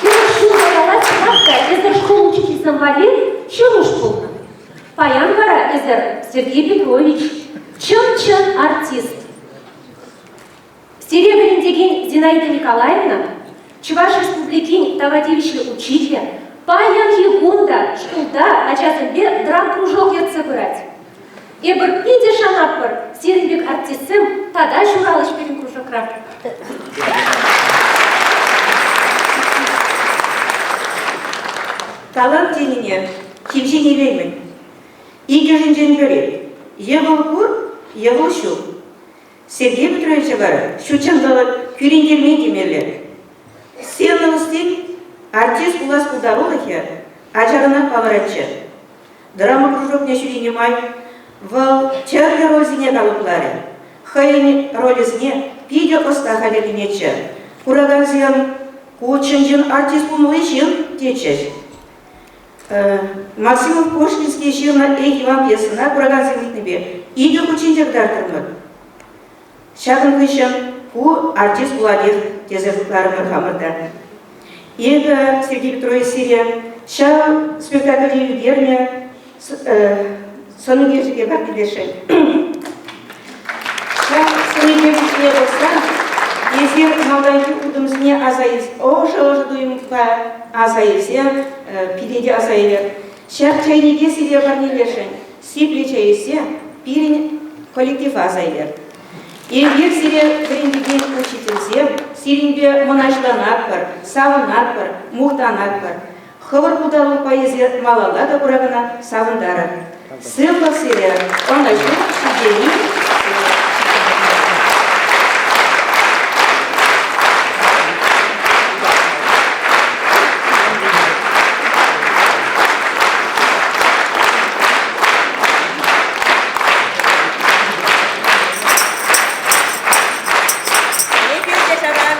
Хӗрӗх ҫул каялла чӑнах та эсӗр шкул учительсем валли ҫӑмӑш пулнӑ. Паян вара эсӗр Сергей Петрович, чӑн-чӑн артист. Сире вӗрентекен Зинаида Николаевна, Чӑваш Республикин тава тивӗҫлӗ учителӗ, паянхи кун та шкулта ачасемпе драмкружок ертсе пырать. Эпир питӗ шанатпӑр, сирӗн пек артистсем тата ҫуралӗҫ пирӗн кружокра. Талант тенине кивҫен илеймӗн. Иккӗшӗнчен пӗри. Е вӑл пур, е вӑл ҫук. Сергей Петровича вара ҫут ҫанталӑк кӳрентермен темелле. Сцена ӑстин артист пулас пултарулӑхӗ ачаранах палӑратчӗ. Драма кружокне ҫӳренӗ май вӑл тӗрлӗ рольсене калӑпларӗ. Хӑйӗн ролӗсене питӗ ӑста хатӗрленетчӗ. Куракансем ку чӑн-чӑн артист пулмалли ҫын тетчӗҫ. Максимов Пушкинский ҫырнӑ Эй, Иван пьесӑна куракансем ыйтнипе икӗ хутчен те кӑтартрӑмӑр. Ҫакӑн хыҫҫӑн ку артист пулатех тесе шутларӑмӑр хамӑр та. Эпӗ, Сергей Петрович, сире ҫав спектакльте ӳкернӗ сӑн ӳкерчӗке парнелесшӗн. Ҫак сӑн ӳкерчӗкне пӑхсан эсир малтанхи утӑмсене аса илсе, ӑшӑ-ӑшӑ туйӑмпа аса илсе, пире те аса илӗр. Ҫак чайнике сире парнелесшӗн. Сиплӗ чей ӗҫсе пирӗн коллектива аса илер. Эпир сире вӗрентекен учительсем сирӗнпе мӑнаҫланатпӑр, савӑнатпӑр, мухтанатпӑр. Хӑвӑр пултарулӑхпа эсир малалла та куракана савӑнтарӑр. Сывлӑх сире, ӑнӑҫу, ҫитӗнӳ. Эпир те ҫавах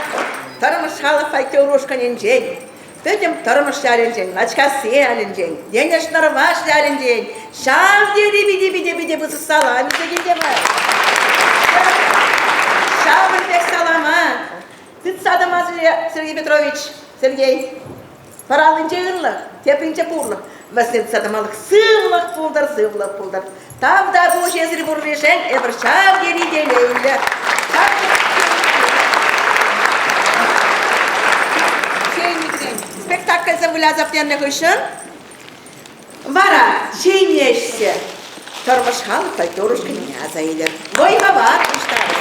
Тӑрмӑш халӑх фольклор ушкӑнӗнчен, пӗтӗм Тӑрмӑш ялӗнчен, Лачкасси ялӗнчен, Енӗш Нӑрваш ялӗнчен ҫав тери питӗ-питӗ-питӗ пысӑк салам илсе килтӗмӗр. Ҫавӑн пек салама тытса тӑма Сергей Петрович, Сергей, пӗр аллинче ырлӑх, тепринче пурлӑх. Вӗсен тытса тӑмалӑх сывлӑх пултӑр, сывлӑх пултӑр. Тавтапуҫ эсир пурришӗн эпир ҫав тери телейлӗ. Чейникрен спектакльсем выляса пӗтернӗ хыҫҫӑн вара чейне ӗҫсе Тӑрмӑш халӑх фольклор ушкӑнне аса илер. Вӑй-хӑват пуҫтарӑр.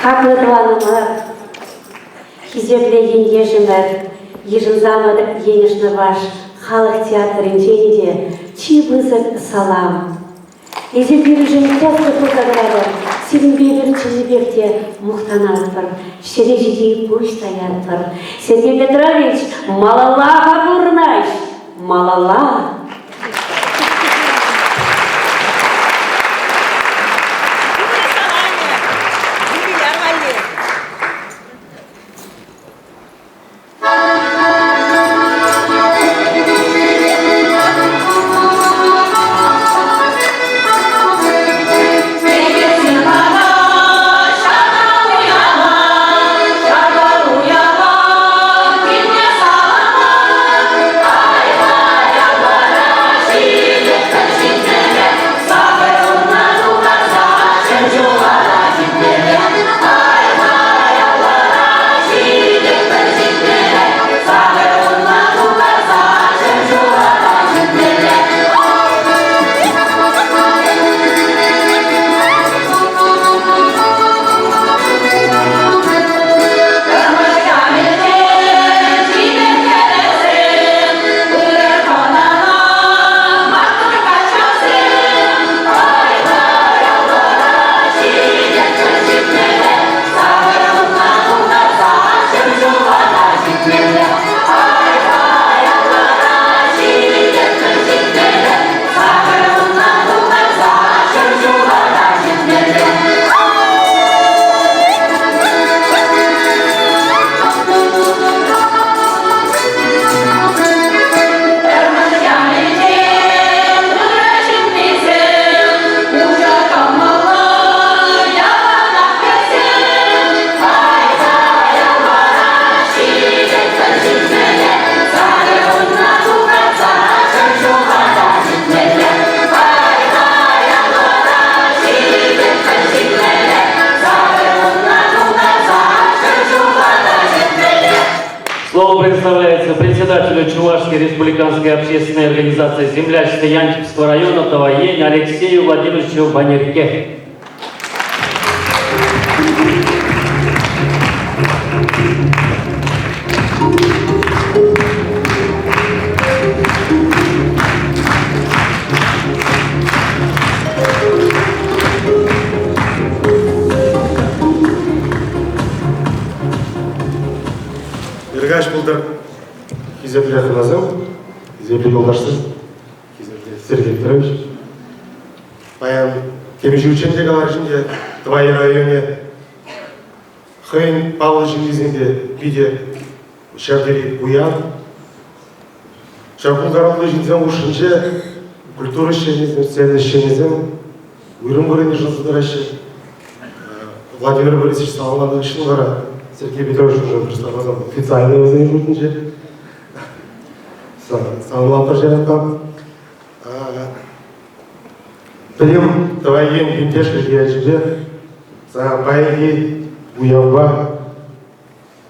Хаклӑ тӑванӑмӑр, Хисеплӗ ентешӗмӗр, йышӑнсамӑр Енӗш Нӑрваш халӑх театрӗнчен те чи пысӑк салам. Эсир пирӗншӗн тӗслӗх пулса тӑратӑр, сирӗнпе эпир чӑннипех те мухтанатпӑр, ҫӗре ҫити пуҫ таятпӑр. Сергей Петрович, малалла-ха пурӑнаҫ, малалла! Юбиляр валли. Чувашской республиканской общественной организации «Землячество» Янчикского района Таваень Алексею Владимировичу Ванерке. Иркаҫ пултӑр. Хисеплӗ хӑнасем, хисеплӗ юлташсем, хисеплӗ Сергей Петрович. Паян темиҫе хутчен те каларӗҫ ӗнтӗ, Тӑвай районӗ хӑйӗн паллӑ ҫыннисемпе питӗ ҫав тери пуян. Ҫав пултаруллӑ ҫынсем хушшинче культура ӗҫченӗсем, сцена ӗҫченӗсем уйрӑм вырӑн йышӑнса тӑраҫҫӗ. Владимир Борисович саламланӑ хыҫҫӑн вара Сергей Петрович уже представласан официально вӗсен шутӗнче. Саламлатпӑр ҫавӑнпа. Пӗтӗм Тӑвай ен ентешлӗх ячӗпе паянхи уявпа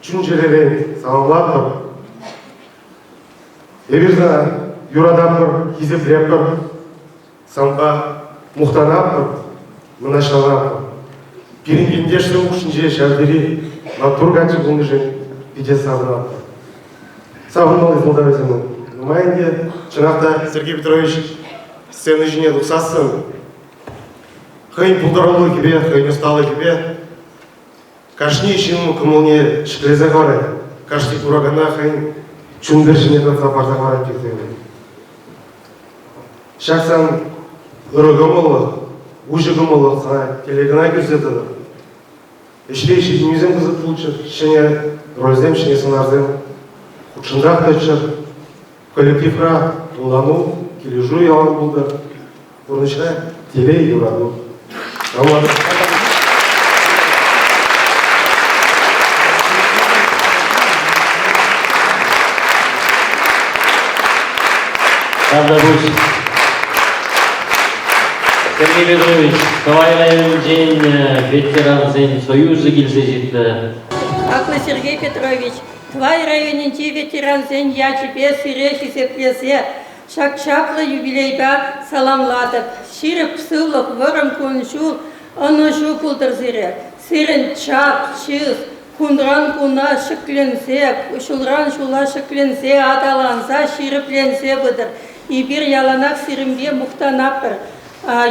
чун-чӗререн саламлатпӑр. Эпир сана юрататпӑр, хисеплетпӗр, санпа мухтанатпӑр, мӑнаҫланатпӑр. Пирӗн ентешсем хушшинче ҫав тери маттур каччӑ пулнишӗн питӗ савӑнатпӑр. Савӑнмалли сӑлтавӗсем нумай ӗнтӗ. Чӑнах та Сергей Петрович сцена ҫине тухсассӑн хӑйӗн пултарулӑхӗпе, хӑйӗн ӑсталӑхӗпе кашни ҫын кӑмӑлне ҫӗклесе хӑварать, кашни куракана хӑйӗн чун вӗҫне татса парса хӑварать тесе. Ҫак сан ырӑ кӑмӑллӑх, уҫӑ кӑмӑллӑх сана телей кӑна кӳрсе тӑтӑр. Ӗҫре ҫитӗнӳсем пысӑк пулччӑр, ҫӗнӗ рольсем, ҫӗнӗ сӑнарсем хутшӑнсах тӑччӑр. Коллективра ӑнлану, килӗшӳ ялан пултӑр. Пурнӑҫра телей, юрату. Тавтапуҫ. Сергей Петрович, Тӑвай районӗнчен ветерансен союзӗ килсе ҫитрӗ. Хаклӑ Сергей Петрович, Тӑвай районӗнчи ветерансен ячӗпе сире хисеплесе ҫак чаплӑ юбилейпа саламлатӑп. Ҫирӗп сывлӑх, вӑрӑм кун-ҫул, ӑнӑҫу пултӑр сире. Сирӗн чап, чыс, кунран-куна ҫӗкленсе, ҫулран-ҫула ҫӗкленсе, аталанса, ҫирӗпленсе пытӑр. Эпир яланах сирӗнпе мухтанатпӑр.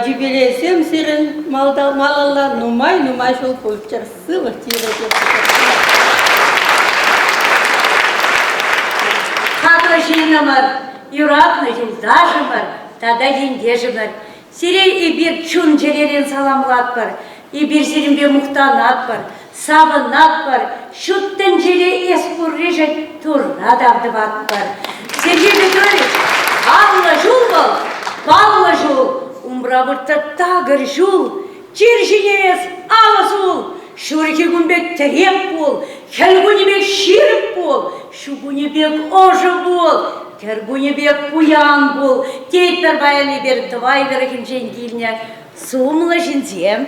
Юбилейсем сирӗн малалла нумай-нумай ҫул пулччӑр. Сывлӑх тивӗҫӗ. Хаклӑ ҫыннӑмӑр, юратнӑ юлташӑмӑр тата ентешӗмӗр. Сире эпир чун-чӗререн саламлатпӑр. Эпир сирӗнпе мухтанатпӑр, савӑнатпӑр, ҫут тӗнчере эс пурришӗн Турра тав тӑватпӑр. Сергей Петрович, анлӑ ҫул вӑл, паллӑ ҫул, умра выртса такӑр ҫул, чир ҫине эс алӑ сул, ҫурхи кун пек тӗрек пул, хӗл кунӗ пек ҫирӗп пул, ҫу кунӗ пек ӑшӑ пул, кӗр кунӗ пек пуян пул, тетпӗр паян эпир Тӑвай тӑрӑхӗнчен килнӗ сумлӑ ҫынсем.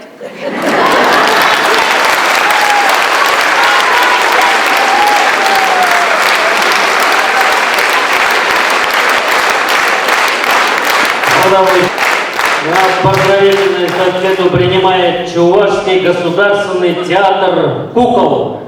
На поздравительную эстафету принимает Чувашский государственный театр кукол.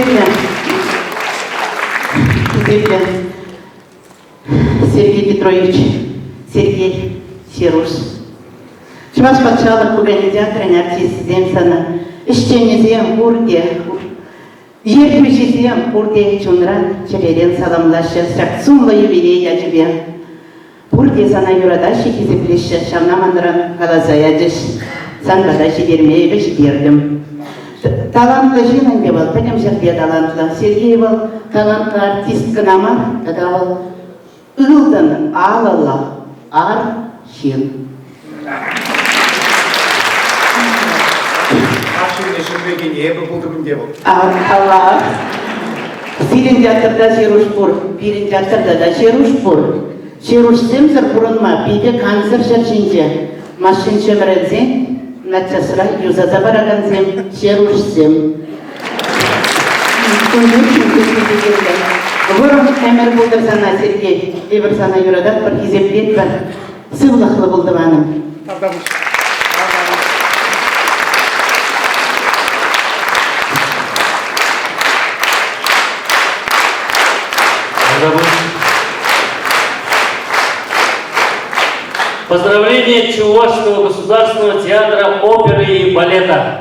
Хисеплӗ, хисеплӗ Сергей Петрович, Сергей Серуш. Чӑваш патшалӑх пукане театрӗн артисчӗсем сана, ӗҫченӗсем пурте, ертӳҫисем пурте чунран, чӗререн саламлаҫҫӗ ҫак сумлӑ юбилей ячӗпе. Пурте сана юратаҫҫӗ, хисеплеҫҫӗ, ҫавна манран каласа ячӗҫ. Сан пата ҫитерме эпӗ ҫитертӗм. Талантлӑ ҫын ӗнтӗ вӑл, пӗтӗм ҫӗрте талантлӑ. Сергей вӑл талантлӑ артист кӑна мар, тата вӑл ылтӑн алӑллӑ ар ҫын. Ашшӗне ҫӗмрекен эпӗ пултӑм ӗнтӗ вӑл. Алла. Сирӗн театрта Ҫеруш пур, пирӗн театрта та Ҫеруш пур. Ҫерушсемсӗр пурӑнма питӗ кансӗр ҫӗр ҫинче. Машин ҫӗмӗрӗлсен наччасра юсаса паракансем Ҫерушсем. Кун пек ҫынсем питӗ кирлӗ. Вӑрӑм ӗмӗр пултӑр сана, Сергей. Эпир сана юрататпӑр, хисеплетпӗр. Сывлӑхлӑ пул, тӑванӑм. Тавтапуҫ. Поздравление Чувашского государственного театра оперы и балета.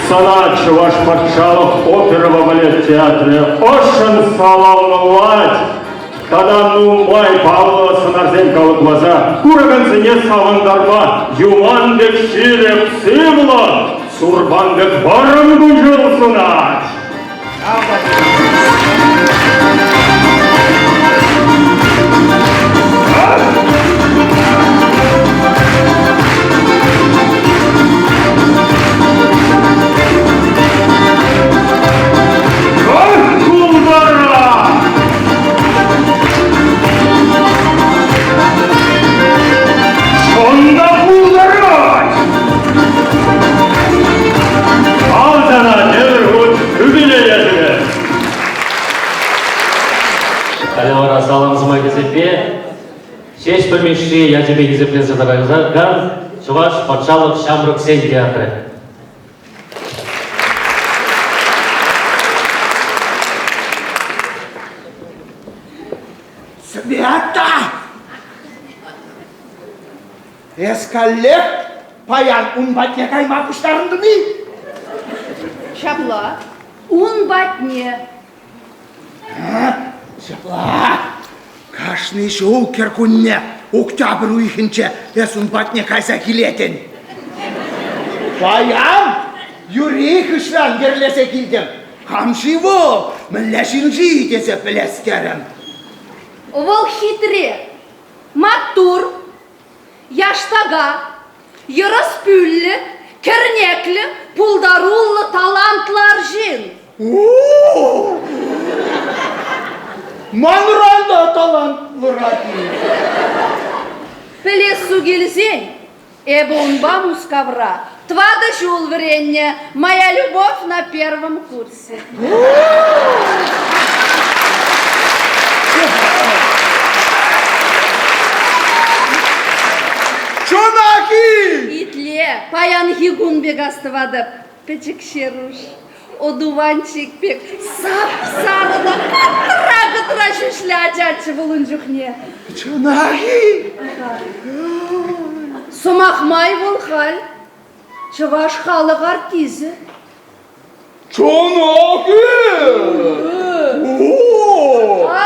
Сана Чӑваш патшалӑх оперӑпа балет театрӗ ӑшшӑн саламлать тата нумай паллӑ сӑнарсем калӑпласа куракансене савӑнтарма юман пек ҫирӗп сывлӑх, сурпан пек вӑрӑм кун-ҫул сунать. Чӑн та пултарать! Ал сана тепӗр хут юбилей ячӗпе! Халӗ вара салам сӑмахӗсемпе Ҫеҫпӗл Мишши ячӗпе хисепленсе тӑракан Чӑваш патшалӑх ҫамрӑксен театрӗ. Света! Эс каллех паян ун патне кайма пуҫтарӑнтӑн-и? Ҫапла, ун патне. Ҫапла. Кашни ҫул кӗркунне октябрь уйӑхӗнче эс ун патне кайса килетӗн. Паян юри хыҫран йӗрлесе килтӗм. Кам-ши вӑл, мӗнле ҫын-ши тесе пӗлес терӗм. Вӑл хитре, маттур, яштака, йӑрӑс пӳллӗ, кӗрнеклӗ, пултаруллӑ, талантлӑ арҫын. Манран та талантлӑрах. Пӗлессу килсен. Эпӗ унпа Мускавра тӑватӑ ҫул вӗреннӗ. Моя любовь на первом курсе. Чунахи! Итле, паянхи кун пек астӑватӑп. Пӗчӗк Ҫеруш, одуванчик пек сап-сарӑ та кӑтра-кӑтра ҫӳҫлӗ ачаччӗ вӑл ун чухне. Чӑнах-и? Сӑмах май вӑл халь чӑваш халӑх артисчӗ. Чӑнах-и?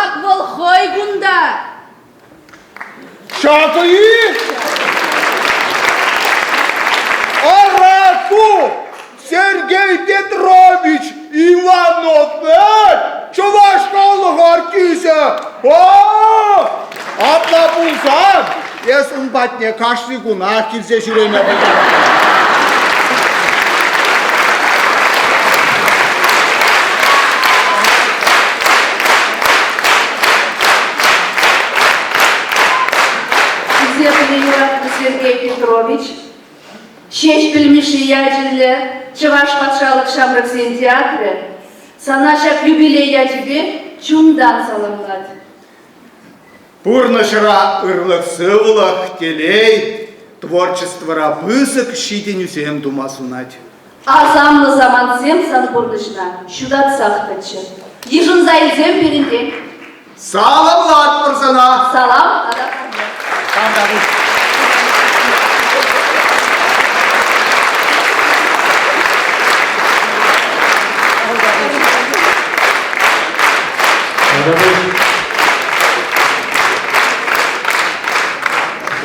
Ак вӑл хӑй кунта. Ҫакӑ-и? Ара ку Сергей Петрович Иванов чӑваш халӑх артисчӗ. Апла пулсан эс ун патне кашни кунах килсе ҫӳреме пултаратӑн. Хисеплӗ юратнӑ Сергей Петрович, Ҫеҫпӗл Мишши ячӗллӗ Чӑваш патшалӑх ҫамрӑксен театрӗ сана ҫак юбилей ячӗпе чунтан саламлать. Пурнӑҫра ырлӑх-сывлӑх, телей, творчествӑра пысӑк ҫитӗнӳсем тума сунать. Асамлӑ самантсем сан пурнӑҫна ҫутатсах тӑччӑр. Йышӑнса илсем пирӗнтен. Саламлатпӑр сана! Салам тата парне.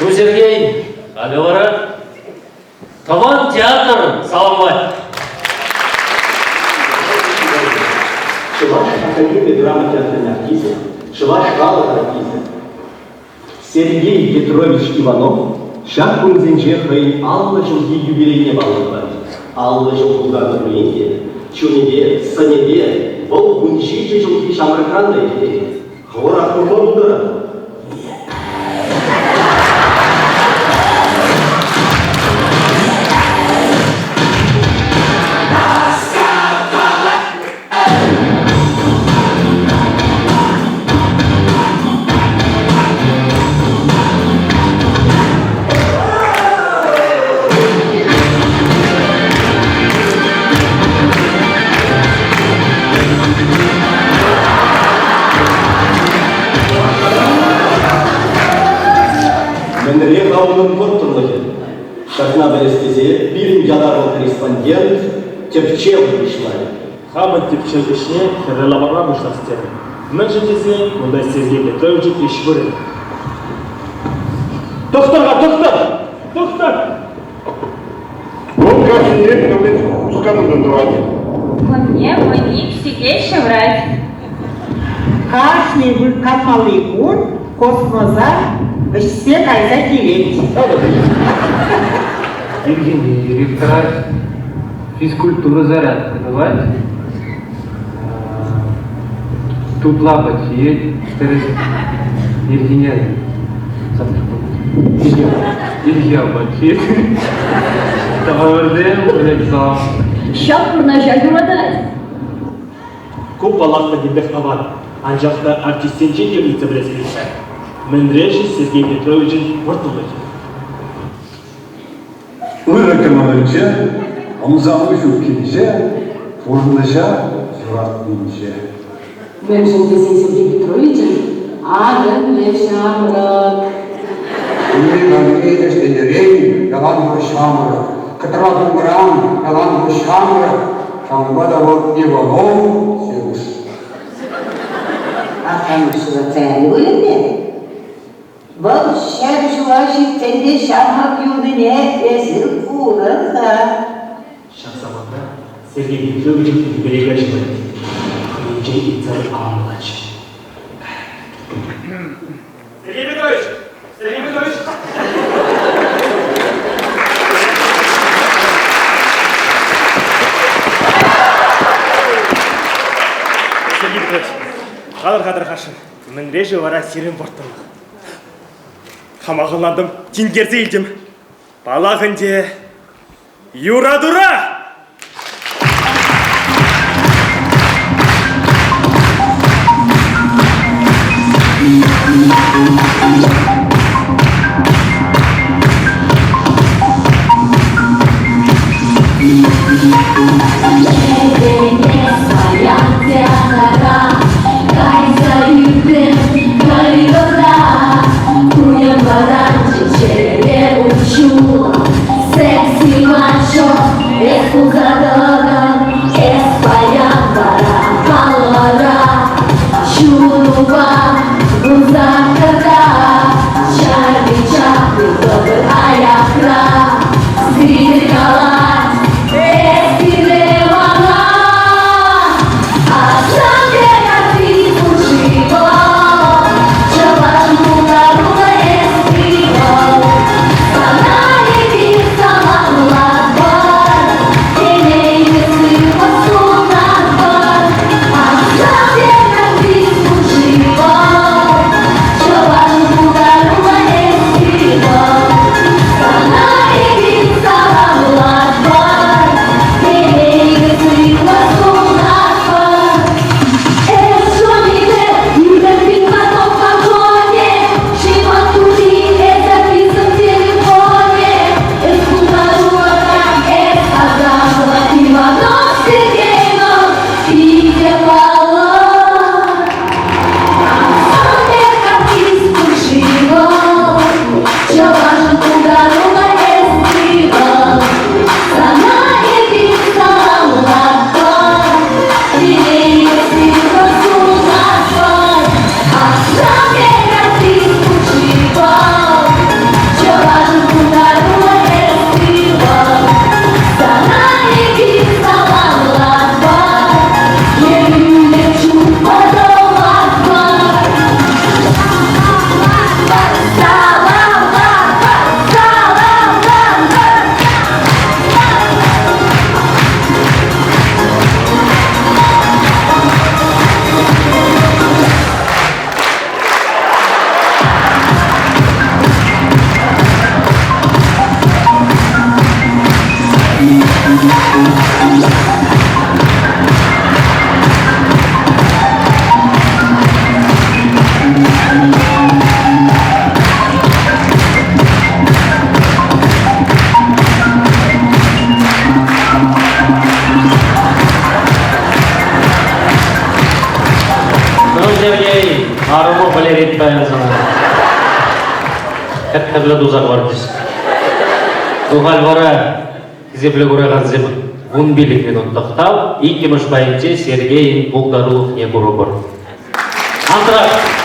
Ну, Сергей, а вара тӑван театр саламлать. Чӑваш академи драма театрӗн артисчӗ, чӑваш халӑх артисчӗ Сергей Петрович Иванов ҫак кунсенче хӑйӗн 50 ҫулхи юбилейне паллӑ тӑвать. 50 ҫул тултарнӑ пулин те, чунӗпе, сӑнӗпе вӑл 17 ҫулхи ҫамрӑкран та ирттерет. Хӑвӑрах курма пултаратӑр. Мӗнре-ха унӑн вӑрттӑнлӑхӗ? Ҫакна пӗлес тесе пирӗн ятарлӑ корреспондент тӗпчев пуҫлать. Хамӑн тӗпчев ӗҫне хӗрлӗ лапамра пуҫлас терӗм. Мӗншӗн тесен кунта Сергей Петровичӑн ӗҫ вырӑнӗ. Тӑхтӑр-ха, тӑхтӑр! Тӑхтӑр! Вӑл кашниех тӗрлӗ хускану тӑвать. Кунне вуник сехет ҫыврать. Кашни канмалли кун космоса вӗҫсе кайса килет. Евгений Викторович физкультура зарядка тӑвать. Тутла апат ҫиет. Тӗрӗс ирхине ирхи апат ҫиет. Тӑвӑрсем, блядь, Ҫак пурнӑҫа юратать. Ку, паллах, пӗтӗмпех аван. Анчах та артистсенчен те ыйтса пӗлес килет. Мӗнре-ши Сергей Петровичӑн вӑрттӑнлӑхӗ? Ырӑ кӑмӑлӗнче, ӑмсану ҫуккинче, пурнӑҫа юратнинче. Мӗншӗн тесен Сергей Петровичӑн арӑмӗ ҫамрӑк. Ырри ӗҫленӗрен ялан вӑл ҫамрӑк, кӑтра тумран ялан вӑл ҫамрӑк, ҫавӑнпа та вӑл Иванов Серуш. Ахаль ҫуратса янӑ пуль ӗнтӗ. Вӑл ҫӗр ҫула ҫитсен те ҫамрӑк юлнине эсир курӑр-ха. Ҫак самантра Сергей Петровичӑн юбилей каҫӗ пырать. Хӑйӗнчен ыйтса аванланчӗ. Сергей Петрович! Сергей Петрович! Сергей Петрович, калӑр-ха тархасшӑн, мӗнре-ши вара сирӗн вӑрттӑнлӑх? Хама хӑллантӑм, тинкерсе илтӗм. Паллах ӗнтӗ, юратура! Ну, Сергей, арӑму пӗлтерет паян сана. Тӗп-тӗрлӗ туса хӑварчӗҫ. Ну, халь вара, хисеплӗ куракансем, 15 минут тӑхтав, иккӗмӗш пайӗнче Сергейӗн пултарулӑхне курӑпӑр. Антракт!